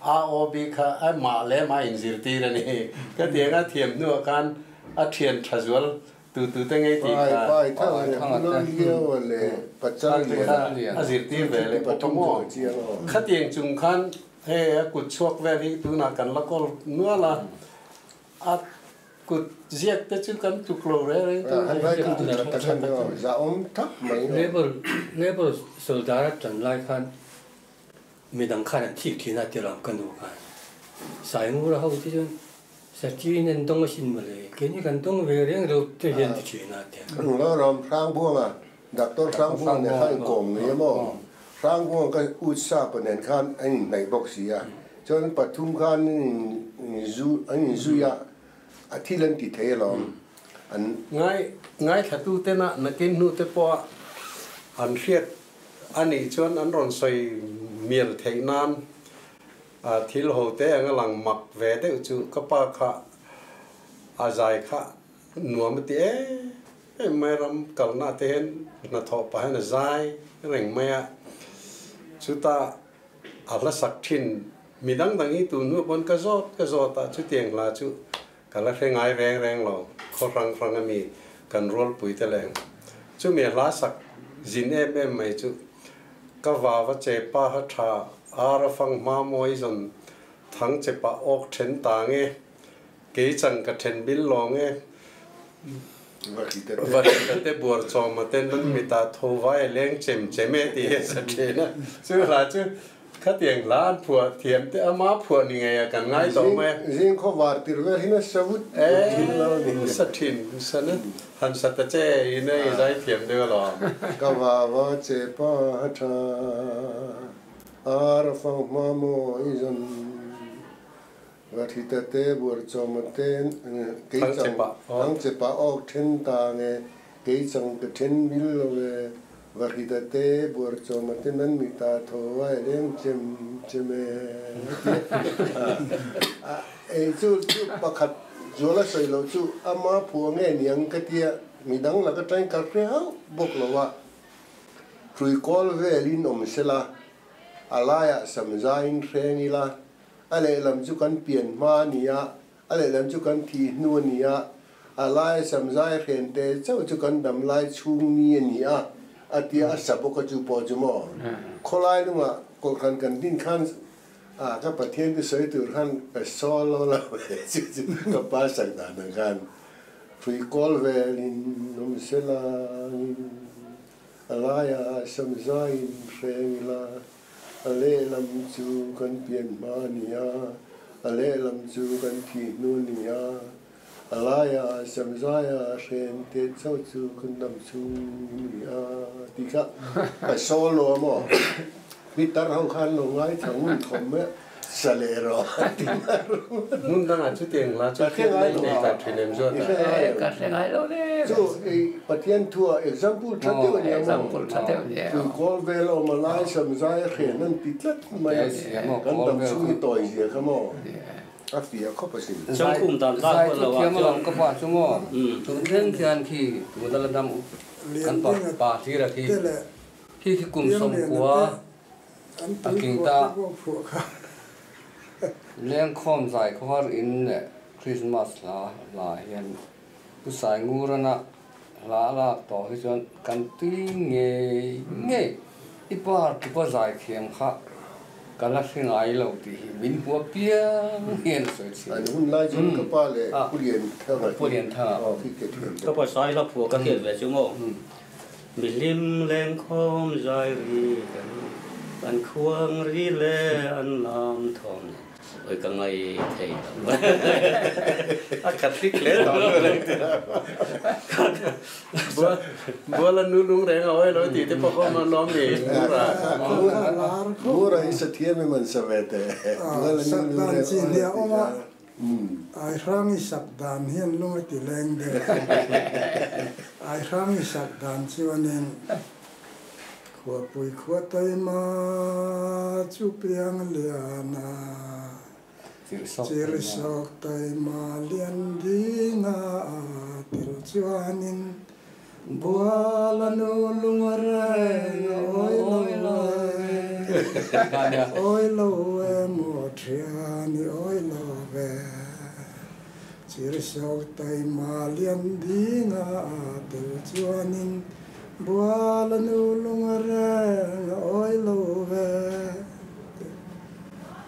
AOB kha a mah leh mah inzirtir a ni. Ka tiang a thiam hnuah khan a thian tha zual Tu tu te nge ti Pai kha pai thang le lo liao le pachal le a zir tir ve le pathum mo chu chiang o kha tiang chung khan he a kut chuak vel hi tu na kan la kol nuala a kut ziak te chu kan tuk lo re re tu han vai tu ta khan no za om thap mai no Labour Labour soldar chan lai khan midang khan an thik thina te lam kan nu khan sai ngu ra ho ti chun sa chi nen dong sin ma le ke ni kan dong ve reng ro te hian ti thina te แล้วรอมสร้างพวงอ่ะดักต้นสร้างพวงเนี่ยข้างกลมนี่มั้งสร้างพวงก็อุตสาห์เป็นข้างไอ้ในบอกเสียจนปทุมข้างนี่จูไอ้จูยะอาทิตย์ลันติเทลอมอัน ngai ngai thatu te na nakin nu te po an hriat ani chuan an ron soi mial thei nan a thil ho te anga lang mak ve te chu ka pa kha a zai kha nuam ti e e mai ram kal na te hen na tho pa hen zai reng mai a chu ta a la sak thin midang dang i tu nu bon ka zot ka zot ta chu tiang la chu ka la hre ngai reng reng lo kho rang rang ami kan rol pui te leng chu mi la sak zin em em mai chu ka wa wa che pa ha tha ara fang ma moi zon thang che pa ok then ta nge ke chang ka then bil lo nge ว่าคิดแต่ va te bur chom ma ten nan mi ta tho vai leng chem cheme ti he sa the na chu la chu kha tiang lan phua thiam te ama phua ni nge kan ngai to me ยิ่งเขาวาร์ติรเวหินะสวุฒ เอ้สัตถินสันนะหันสัตเจอินไอ้ใจเทียมเดือหรอ ก็ว่าว่าเจปะทาอารฟังมาโมอิจันว่าที่ตะเตบัวจอมเตนเกี่จังทั้งเจปะออกเทนตาเงเกี่จังกะเทนมิลเวว่าที่ตะเตบัวจอมเตนนั้นมีตาโทไว้เลี้ยงเจมเจเมไอ้จู่จู่ประคัดจู่ละใส่เราจู่อามาผัวเงี้ยยังกะเตียมีดังละก็ใจกัดเรียวบอกเราว่าคุยกอลเวลินอมเสลาอะไรอะสมใจเรนิละอะไรลำจุกันเปลี่ยนมาเนี่ยอะไรลำจุกันทีนัวเนี่ยอะไรสมใจเรนเตเจ้าจุกันดำลายชุงเนี่ยเนี่ยอาทิอาศัพกจูปอจมอคนไล่ลงมาคนขันกันดิ้นขันก็ประเทศที่สวยตัวขันไปซ้อนแล้วละก็ป้าสักดานกันคุยกอลเวลินอมเสลาอะไรอะสมใจเรนิละอะไรลำจูกันเปลี่ยนมาเนี่ยอะไรลำจูกันที่นู่นเนี่ยอะไรอะสมใจอะเรนเตเจ้าจูกันลำจูเนี่ยดีค่ะไปโซโล่มั้งพี่ตาเราขันลงไว้ทั้งมุนทอมเมสเลโรมุนตั้งแต่ชุดเตียงละชุดเตียงในแต่เทนเนมจอด ก็เสียงไอ้เราเนี่ย จู่ประเทศทั่ว example ชัดเจนเนี่ย example ชัดเจนเนี่ย คือกอลเวลอมาไล่สมใจเขียนนั่นติดลัดมากันดำสู้ต่อยเสียขโมยอาเฟียเข้าไปสิ ช่างคุ้มตาม ใส่ทุกเทียมลองก็ว่าชั่วโมงถึงเรื่องเทียนที่ถึงตะลันดำกันปะปาที่ละที่ที่ที่กลุ่มสมกัวอากิงตาเลี้ยงข้อมใส่ข้ออินเนี่ยคริสต์มาสลาลาเฮียนผู้สายงูระนะลาลาต่อที่จนกันตีเงยเงยอีปาร์ที่ปาใส่เทียมค่ะกันละสิ่งไอเราที่มินหัวเปียเฮียนสวย อันนี้ไล่จนกระป๋าเลยผู้เรียนเท่าไหร่ ผู้เรียนเท่า ที่เกิดขึ้น ก็พอใส่ละผัวก็เกิดแบบชั่วโมงมิลิมเล่งคมใจรีกันอันควงรีเลอันลำทองโอ้ยกังไงเทย อะขัดลิกเลยต่อเลยบัวบัวละนูลุงแรงเอาไว้เลยตีที่พ่อมันล้อมเองบัว บัวไรสักทีไม่มันสเวตบัวละนูลุงแรงเนี่ยโอ้มาไอ้ร่างสักดานเฮียนลุงตีแรงเด้อไอ้ร่างสักดานชิวันเองขวปุยขวไตมาจุเปียงเลียนาจิริสอกไตมาเลียนดีงาติลจวานินบัวละนูลุงเรงโอ้ยโลโอ้ยโลเอโมเทียนี่โอ้ยโลเวจ Zir sawk taima lian dinga a tel chuanin buala nu lung reng a awi lo ve.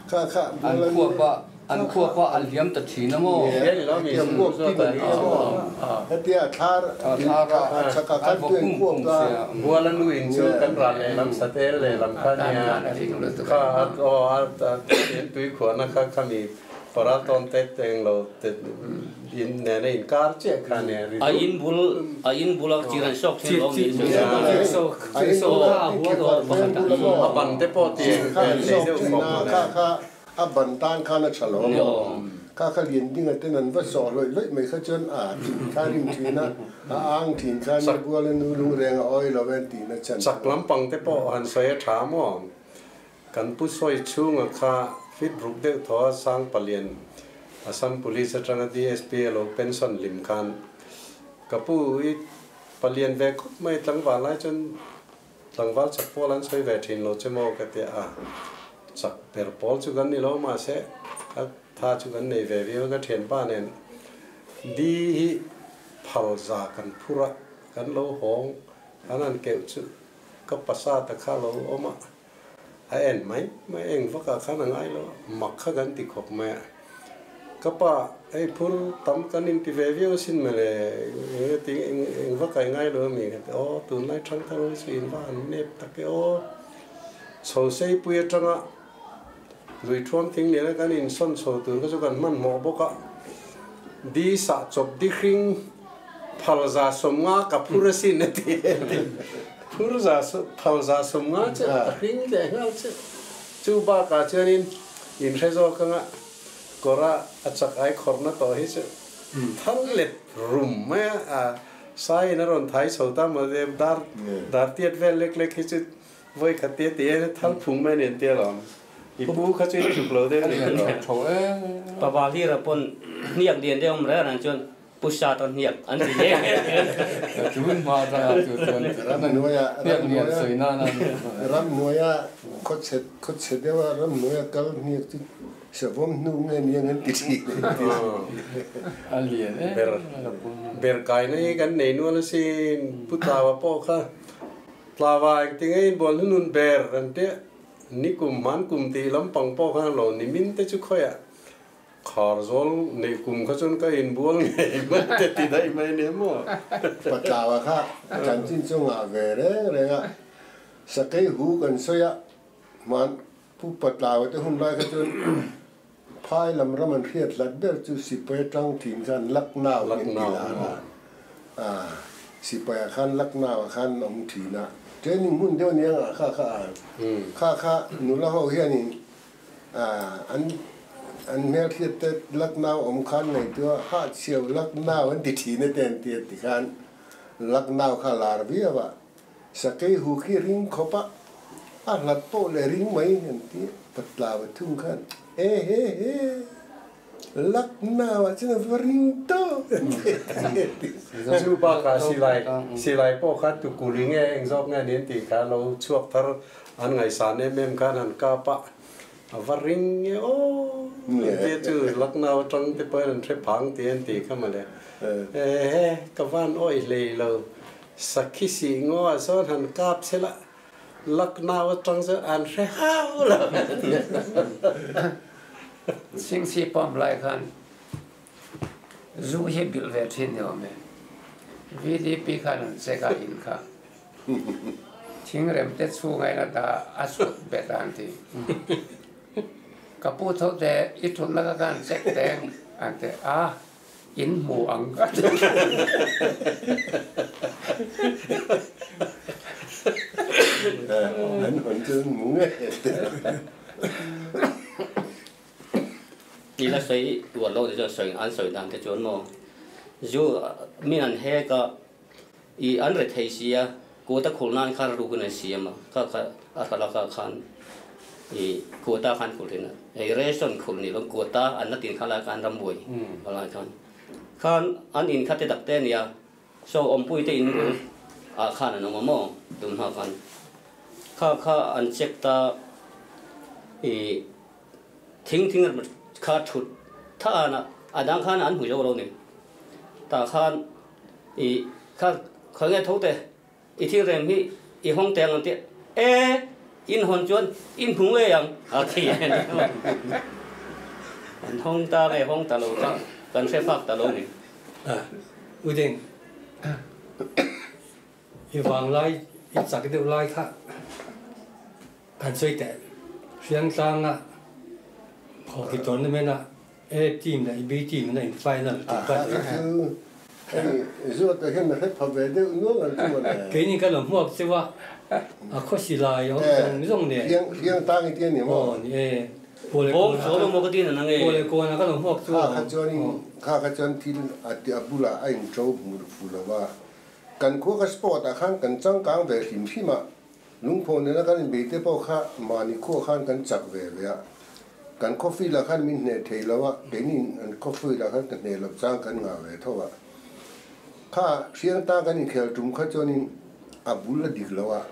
Kha kha An khua pa an khua pa an liam ta thin a maw? Tiang kuak ti man nia maw? Hetia thlar a chak a kan tuin kuak ta. Buala nu in chu kan ral lehlam satel lehlam kha nia kha aw a tui khuahna kha khami Paral tawn te eng lo te in nena in kar chiah kha nia ri A in bul a in bula chi ran sawk thin lo ni A in bula i kekawr veng bula maw? A ban te pawh ti eng lei deuh khawp maw le. Kha kha a ban tan khan a tha lo maw? Kha kha lian dinga ten an va sawh hlawih hlawih mai kha chuan a thin kha rim thin a, a ang thin kha nia buala nu lungreng a awi lo en tihna chan. Chak lampang te pawh han sawi a tha maw? Kan pu sawi chhunga kha fit ruk deuh thaw a sang palian Assam Police atanga DSP a lo pension hlim khan ka pu i palian ve khawp mai tlangval lai chuan tlangval chak pawl an sawi ve thin lo che maw ka tia a, chak ber pawl chu kan ni lo mahse ka tha chu kan nei ve viau ka thianpa nen di hi phal za kan phur a kan lo hawng kan han keuh chu ka pasa ta kha lo awm a. A en mai mai eng vakah khan a ngai lo a, mak kha kan ti khawp mai a. Ka pa, hei phur tam kan inti ve viau asin mawle, eng ati eng eng vakah i ngai lo ami? Ka ti, aw tunlai thang thar hi chu in va han nep tak e aw. Chho seipui atanga lui thuam thing liana kan insawn chho tur kha chu kan hmanhmawh bawk a, di sah chawp di hring phal za sawmnga ka phur asin a ti. Phur za phal za sawmnga che a hring leh nghal che. Chu bakah chuanin in hre zawk anga kawra a chak ai khawrhna tawh hi chu thal let rum mai a, a saiin a rawn thai chho ta maw dar dar tiat vel lek lek hi chu vawi khat te ti hian thal phung mai a ni an tia lawm. I pu kha chu in tluk lo deuh a ni tawh. Pava hlira pawn hniak lian deuh awm reng reng chuan Pu Sata hniak an ti hle. Chun hma atanga chu chuan hniak lian sawi nan a ni. Ramhnuaia khawchhe khawchhe deuha ramhnuaia kal hniak chu savawm hnu nge ni ang an ti thin. A lian em Ber ber kaina hi kan nei nual asin Pu Tlawa pawh kha Tlawa engti nge inbual hnunun ber an tia nikum hman kum tih lampang pawh khan lo nimin te chu khawiah Khar zawl neih kum kha chuan ka inbual ngei mai te ti daih mai nia maw? Patlaua kha chanchin chu ngah ve reng reng a, sakei hu kan sawi a, hman Pu Patlaua te hun lai kha chuan phai lam ram an hriat hlat ber chu sipai atang thin khan Lucknow in ti lar a, a sipai ah khan Lucknow ah khan an awm thin a, training hmun deuh ania ngah kha kha a, kha kha nula ho hianin An an hmelhriat te Lucknow awm khan ngaihtuah hahchhiau Lucknow an ti thin e te an ti a ti khan Lucknow kha lar viau a, sakei hu khi ring khawp a, a hlat pawh leh ring mai an ti patlau a thung khan he he he Lucknow ah chuan a va ring tawp an ti a ti. Chu bakah silai silai pawh kha tukuli nge eng zawk nge ni an tih kha lo chhuak thar An ngaihsan em em khan han kap a, a va ring nge aw tia chu Lucknow atang te pawhin an hre phang tih an ti kha mawle. Ehe, ka van awih hlei lo, sakhi sih ngaw ah sawn han kap sela Lucknow atang chuan an hre hau lo. Singsi pump lai khan zu hi bilh ve thin ni awm e. VDP khan an check a in kha. Thingrem te chhunga in a dah a chhut bet a an ti. Ka pu tho te i thutna ka khan check teng an ti a, in hmu ang a ti. An hawn chu an hmu ngei a ti. Ni la sawi uar lo te chuan sawi an sawi dan te chuan maw zu min an hek a. I an re thei si a, quota khulh nan khan rukin an siam a, kha kha a hral a kha khan i quota khan khulh thin a, hei ration khulh nih lawm quota an la tin kha lai khan rambuai a lai khan khan an in kha te dak te a nia, so awmpui te in bul ah khan an awm a maw tun hma khan kha kha an check ta i thing thing kha thut tha a na. A dang khan an hmu zo lo ni. Tah khan i kha khawnge tho te i thil rem hi i hawng teh ang an ti e, in hawn chuan in hmu ngei ang a ti a ni. An hawng ta nge hawng ta lo kha kan hre fak ta lo ni. U Deng, i vanglai i chak deuh lai kha kan sawi teh. Hriangtlanga hockey tournament ah A team leh B team in a in final tih kha a ni. Hei Zuata hian a hre pha ve deuh nual ang chu mawle. Keini ka lo hmuak cheu a, a khawsi lai awm zawng zawng nen. Hriang tang i ti a ni maw? Aw ni e. Pawle kawn a ka lo hmuak chu. Kha kha chuan kha kha chuan thil a bulah a in to hmu fu lo a. Kan khua ka sport ah khan kan changkang ve hrim hrim a, Lungphaw nena kan inbei te pawh kha mahni khuah khan kan chak ve ve a, kan khawfil ah khan min hneh thei lo a, keini an khawfil ah khan ka hneh loh chang kan ngah ve tho a. Kha Hriangtang kan inkhel tum kha chuanin a bul a dik lo a,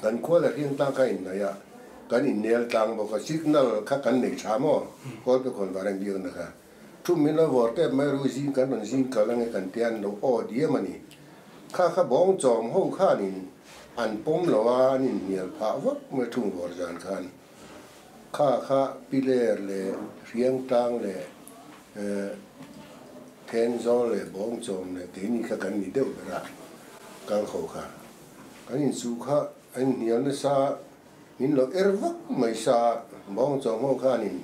kan khua leh Hriangtang kha inhnaih a, kan innel tlang bawk a, signal kha kan nei tha maw, Kawlpe khawnvar en biakna kha. Thu min lo vawr tep mai ru zing kan rawn zing kal ange kan tia an lo aw diam a ni. Kha kha bawng chawm ho khanin an pawm lo a, an inhnial phah vak mai thung vawr zan khan. Kha kha piler leh hriangtlang leh Thenzawl leh bawng chawm leh keini kha kan ni deuh ber a, kal ho kha. Kan inchuh kha an inhnial nasa. Min lo er vak mai sa bawng chawng ho khanin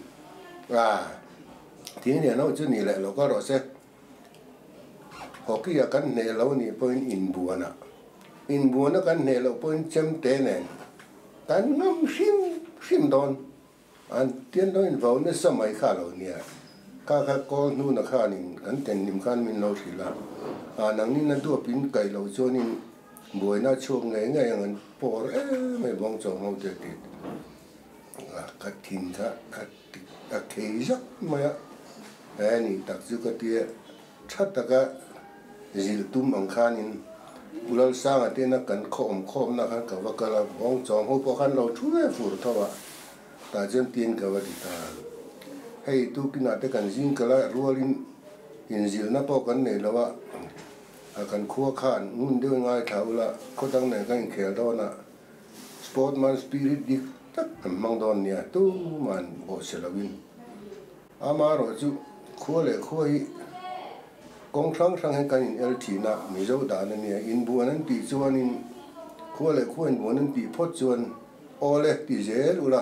a thing lian ho chu ni leh lo ka rawh se. Hockey ah kan hneh lo nih pawhin inbuan ah inbuan a kan hneh loh pawhin chemte nen kan ngam hrim hrim dawn. An tian lo in vau nasa mai kha lo nia. Kha kha kawl hnuna khanin kan tenhlim khan min lo hrilh a, a nangnin a duap in kaih loh chuanin buaina a chhuak ngei ngei ang an pawr em mai bawng chawng ho te tih a ka thin kha a a khei zak mai a, he ni tak chu ka tia tha taka zilh tum ang khanin Ulalsanga tena kan khaw awm khawmna khan ka va kal a, bawng chawng ho pawh khan lo thu ve fur tho a. Tah chuan tin ka va ti ta. Hei tukinah te kan zing kal a, rualin inzilna pawh kan nei lo a, a kan khua khan ngun deuh ngaithla ula, khaw dang nen kan inkhel dawn a, sportman spirit dik tak kan hmang dawn nia, tuman bawhchhe loin. Amaherawh chu khua leh khua hi kawng hrang hrang hian kan in el thin a, Mizo dan a nia, inbuan an tih chuanin khua leh khua inbuan an tih phawt chuan Aw le, ti zel ula,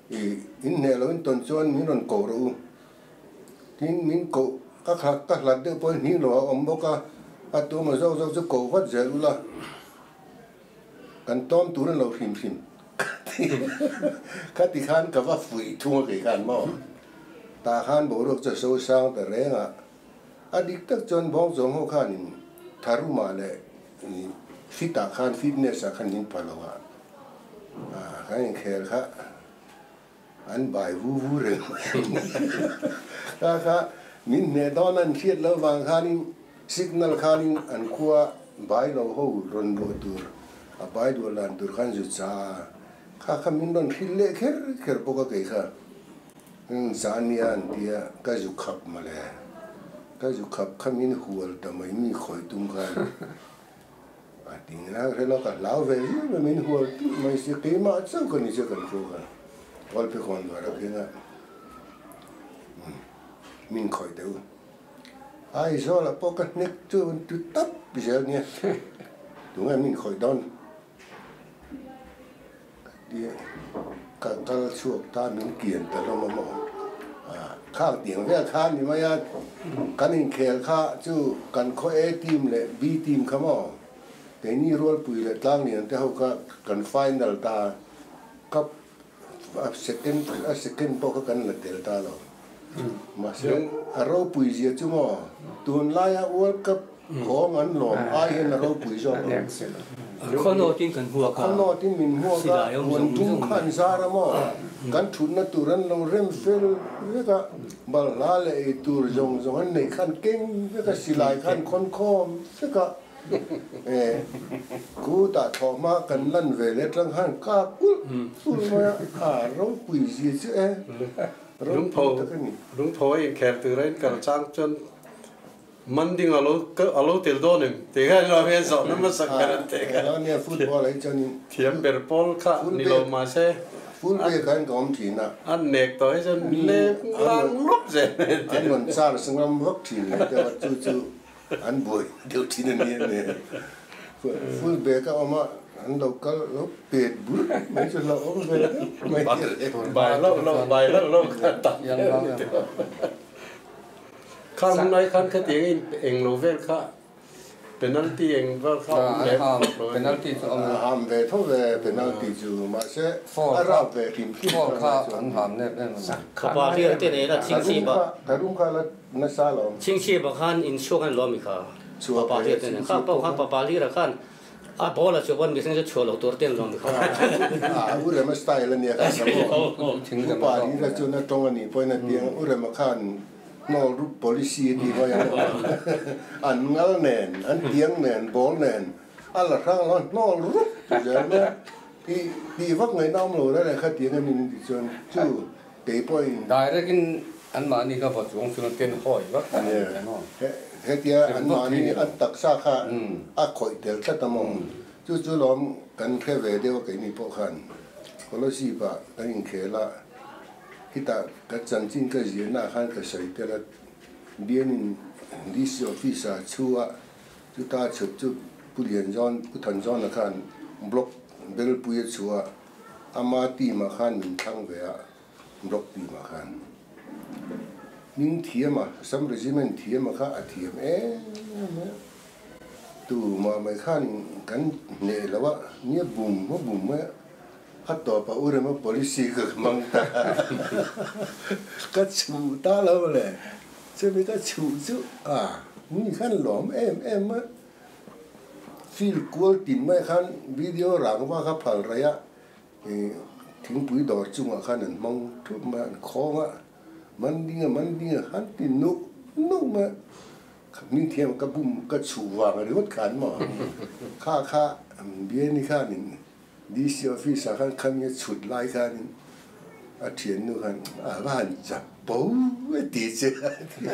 i inhneh lo in tawn chuan min rawn koh rawh u. Tin, min koh ka ka hlat deuh pawhin hning lo a awm bawk a, a tum a zawk zawk chu koh vat zel ula, kan tawm tur an lo hrim hrim ka ti khan ka va fuih thung a kei khan maw. Tah khan boruak chu a so sang ta reng a, a dik tak chuan bawng zawng ho khanin tharumah leh Fit ah khan fitness ah khan min pha lo a, kan inkhel kha an bai vu vu reng mai kha kha min hneh dawn an hriat loh vang khanin signal khanin an khua bai lo ho rawn luah tur a bai duah lan tur khan zu cha a, kha kha min rawn hrilh leh kher kher bawk a kei kha. Za nia an tia ka zu khap mawle. Ka zu khap kha min hual ta mai mi khawi tum khan a ti ngai hre lo ka hlau ve viau mai min hual tuh mai si keimah chauh ka ni che kan hruak a hual pe khawn var a keng a min khawi teh u. Aizawl ah pawh ka hnek chu tu tap zel nia tunge min khawi dawn. Ka ti a, ka kal chhuak ta min kian ta hlawm a maw? Khang tiang vel kha a ni mai a, kan inkhel kha chu kan khaw A team leh B team kha maw? Keini Rualpui leh Tlanglian te ho kha kan final ta a, cup a second a second pawh kha kan la tel ta lo. Mahse a ropui zia chu maw? Tunlaia World Cup Khawng an lawm ai hian a ropui zawk ang. Khawnawtin kan hmuak a. Khawnawtin min hmuak a, huan tum kha an zar a maw? Kan thutna tur an lo rem fel vek a, balhla leh ei tur zawng zawng an neih khan keng vek a, silai khan khawn khawm vek a. E, kutah thawh hma kan lan ve leh atang khan kap ulh ulh mai a, a ropui zia chu e. Lungpho lungpho in khel tur a in kal chang chuan manding alo alo tel dawn em tih kha lo hian zawhna hmasa ber an teh kha. Nia football ah hi chuan in thiam ber pawl kha ni lo mahse full back ah hian ka awm thin a. An nek tawh hi chuan leng lang lawp zel mai an ti. An rawn charge ngam vak thin leh deuh a chu chu an buai deuh thin a nia nia. Full back a awm a an lo kal lo pet bul mai chu hlauh awm ve deuh mai a ni. Bai loh loh bai loh loh kha tam deuh a ni tawh. Kha hun lai khan khatiang in eng lo vel kha penalty eng vel kha awm lem lo a ni. Penalty chu awm A ham ve tho ve penalty chu mahse a rap ve hrim hrim Foul kha an ham nep em a ni. Khapa hlir te nen a chingchip a. Ka rum kha la nasa lo. Chingchip ah khan inchhuak an lawm i kha. Papa hlir te nen kha pawh khan papa hlir ah khan A ball a chuan mihring chu chhuah loh tur te an lawm kha. A U Rema style a nia kha sa maw? Upa Rira chuan a tawng a nih pawhin a ti ang, U Rema khan hnawl rup policy a tih mai ang aw. An ngal nen, an tiang nen, ball nen a la hrang lo a, hnawl rup zel mai a. I tih vak ngaihna awm lo reng reng kha tiang em in tih chuan chu kei pawhin. Direct in anmahni kha vaw chuang chuan ten hawi vak a ni maw? Hetia anmahni an taksa kha a khawih tel tlat a maw? Chu chu lawm kan hre ve deuh a keini pawh khan scholarship ah kan inkhel a, khitah ka chanchin ka zirna ah khan ka sawi tel a, Bianin DC office ah chhu a, chuta chhuk chu Pu Lianzawn, Pu Thanzawna khan block belpui a chhuah a, ama team ah khan min thlang ve a. Block team ah khan hming thiam a, Assam Regiment thiam a kha a thiam em em a, tumah mai khan kan hneh lo a, nia bum a bum mai a, a tawp a u rema policy ka hmang ta ka chhuh ta lo le, chumi ka chhuh chu a mi khan lawm em em a, field kual tin mai khan video rangva kha phal raih a. Thingpui dawr chungah khan an hmang thup mai a, an khawng a, man ding a man ding a han ti nuh nuh mai a, hming thiam ka bum ka chhuh vang ringawt khan maw kha kha Biani khanin DC office ah khan khami a chhut lai khanin a thiannu khan a va han chak bo e ti che a ti.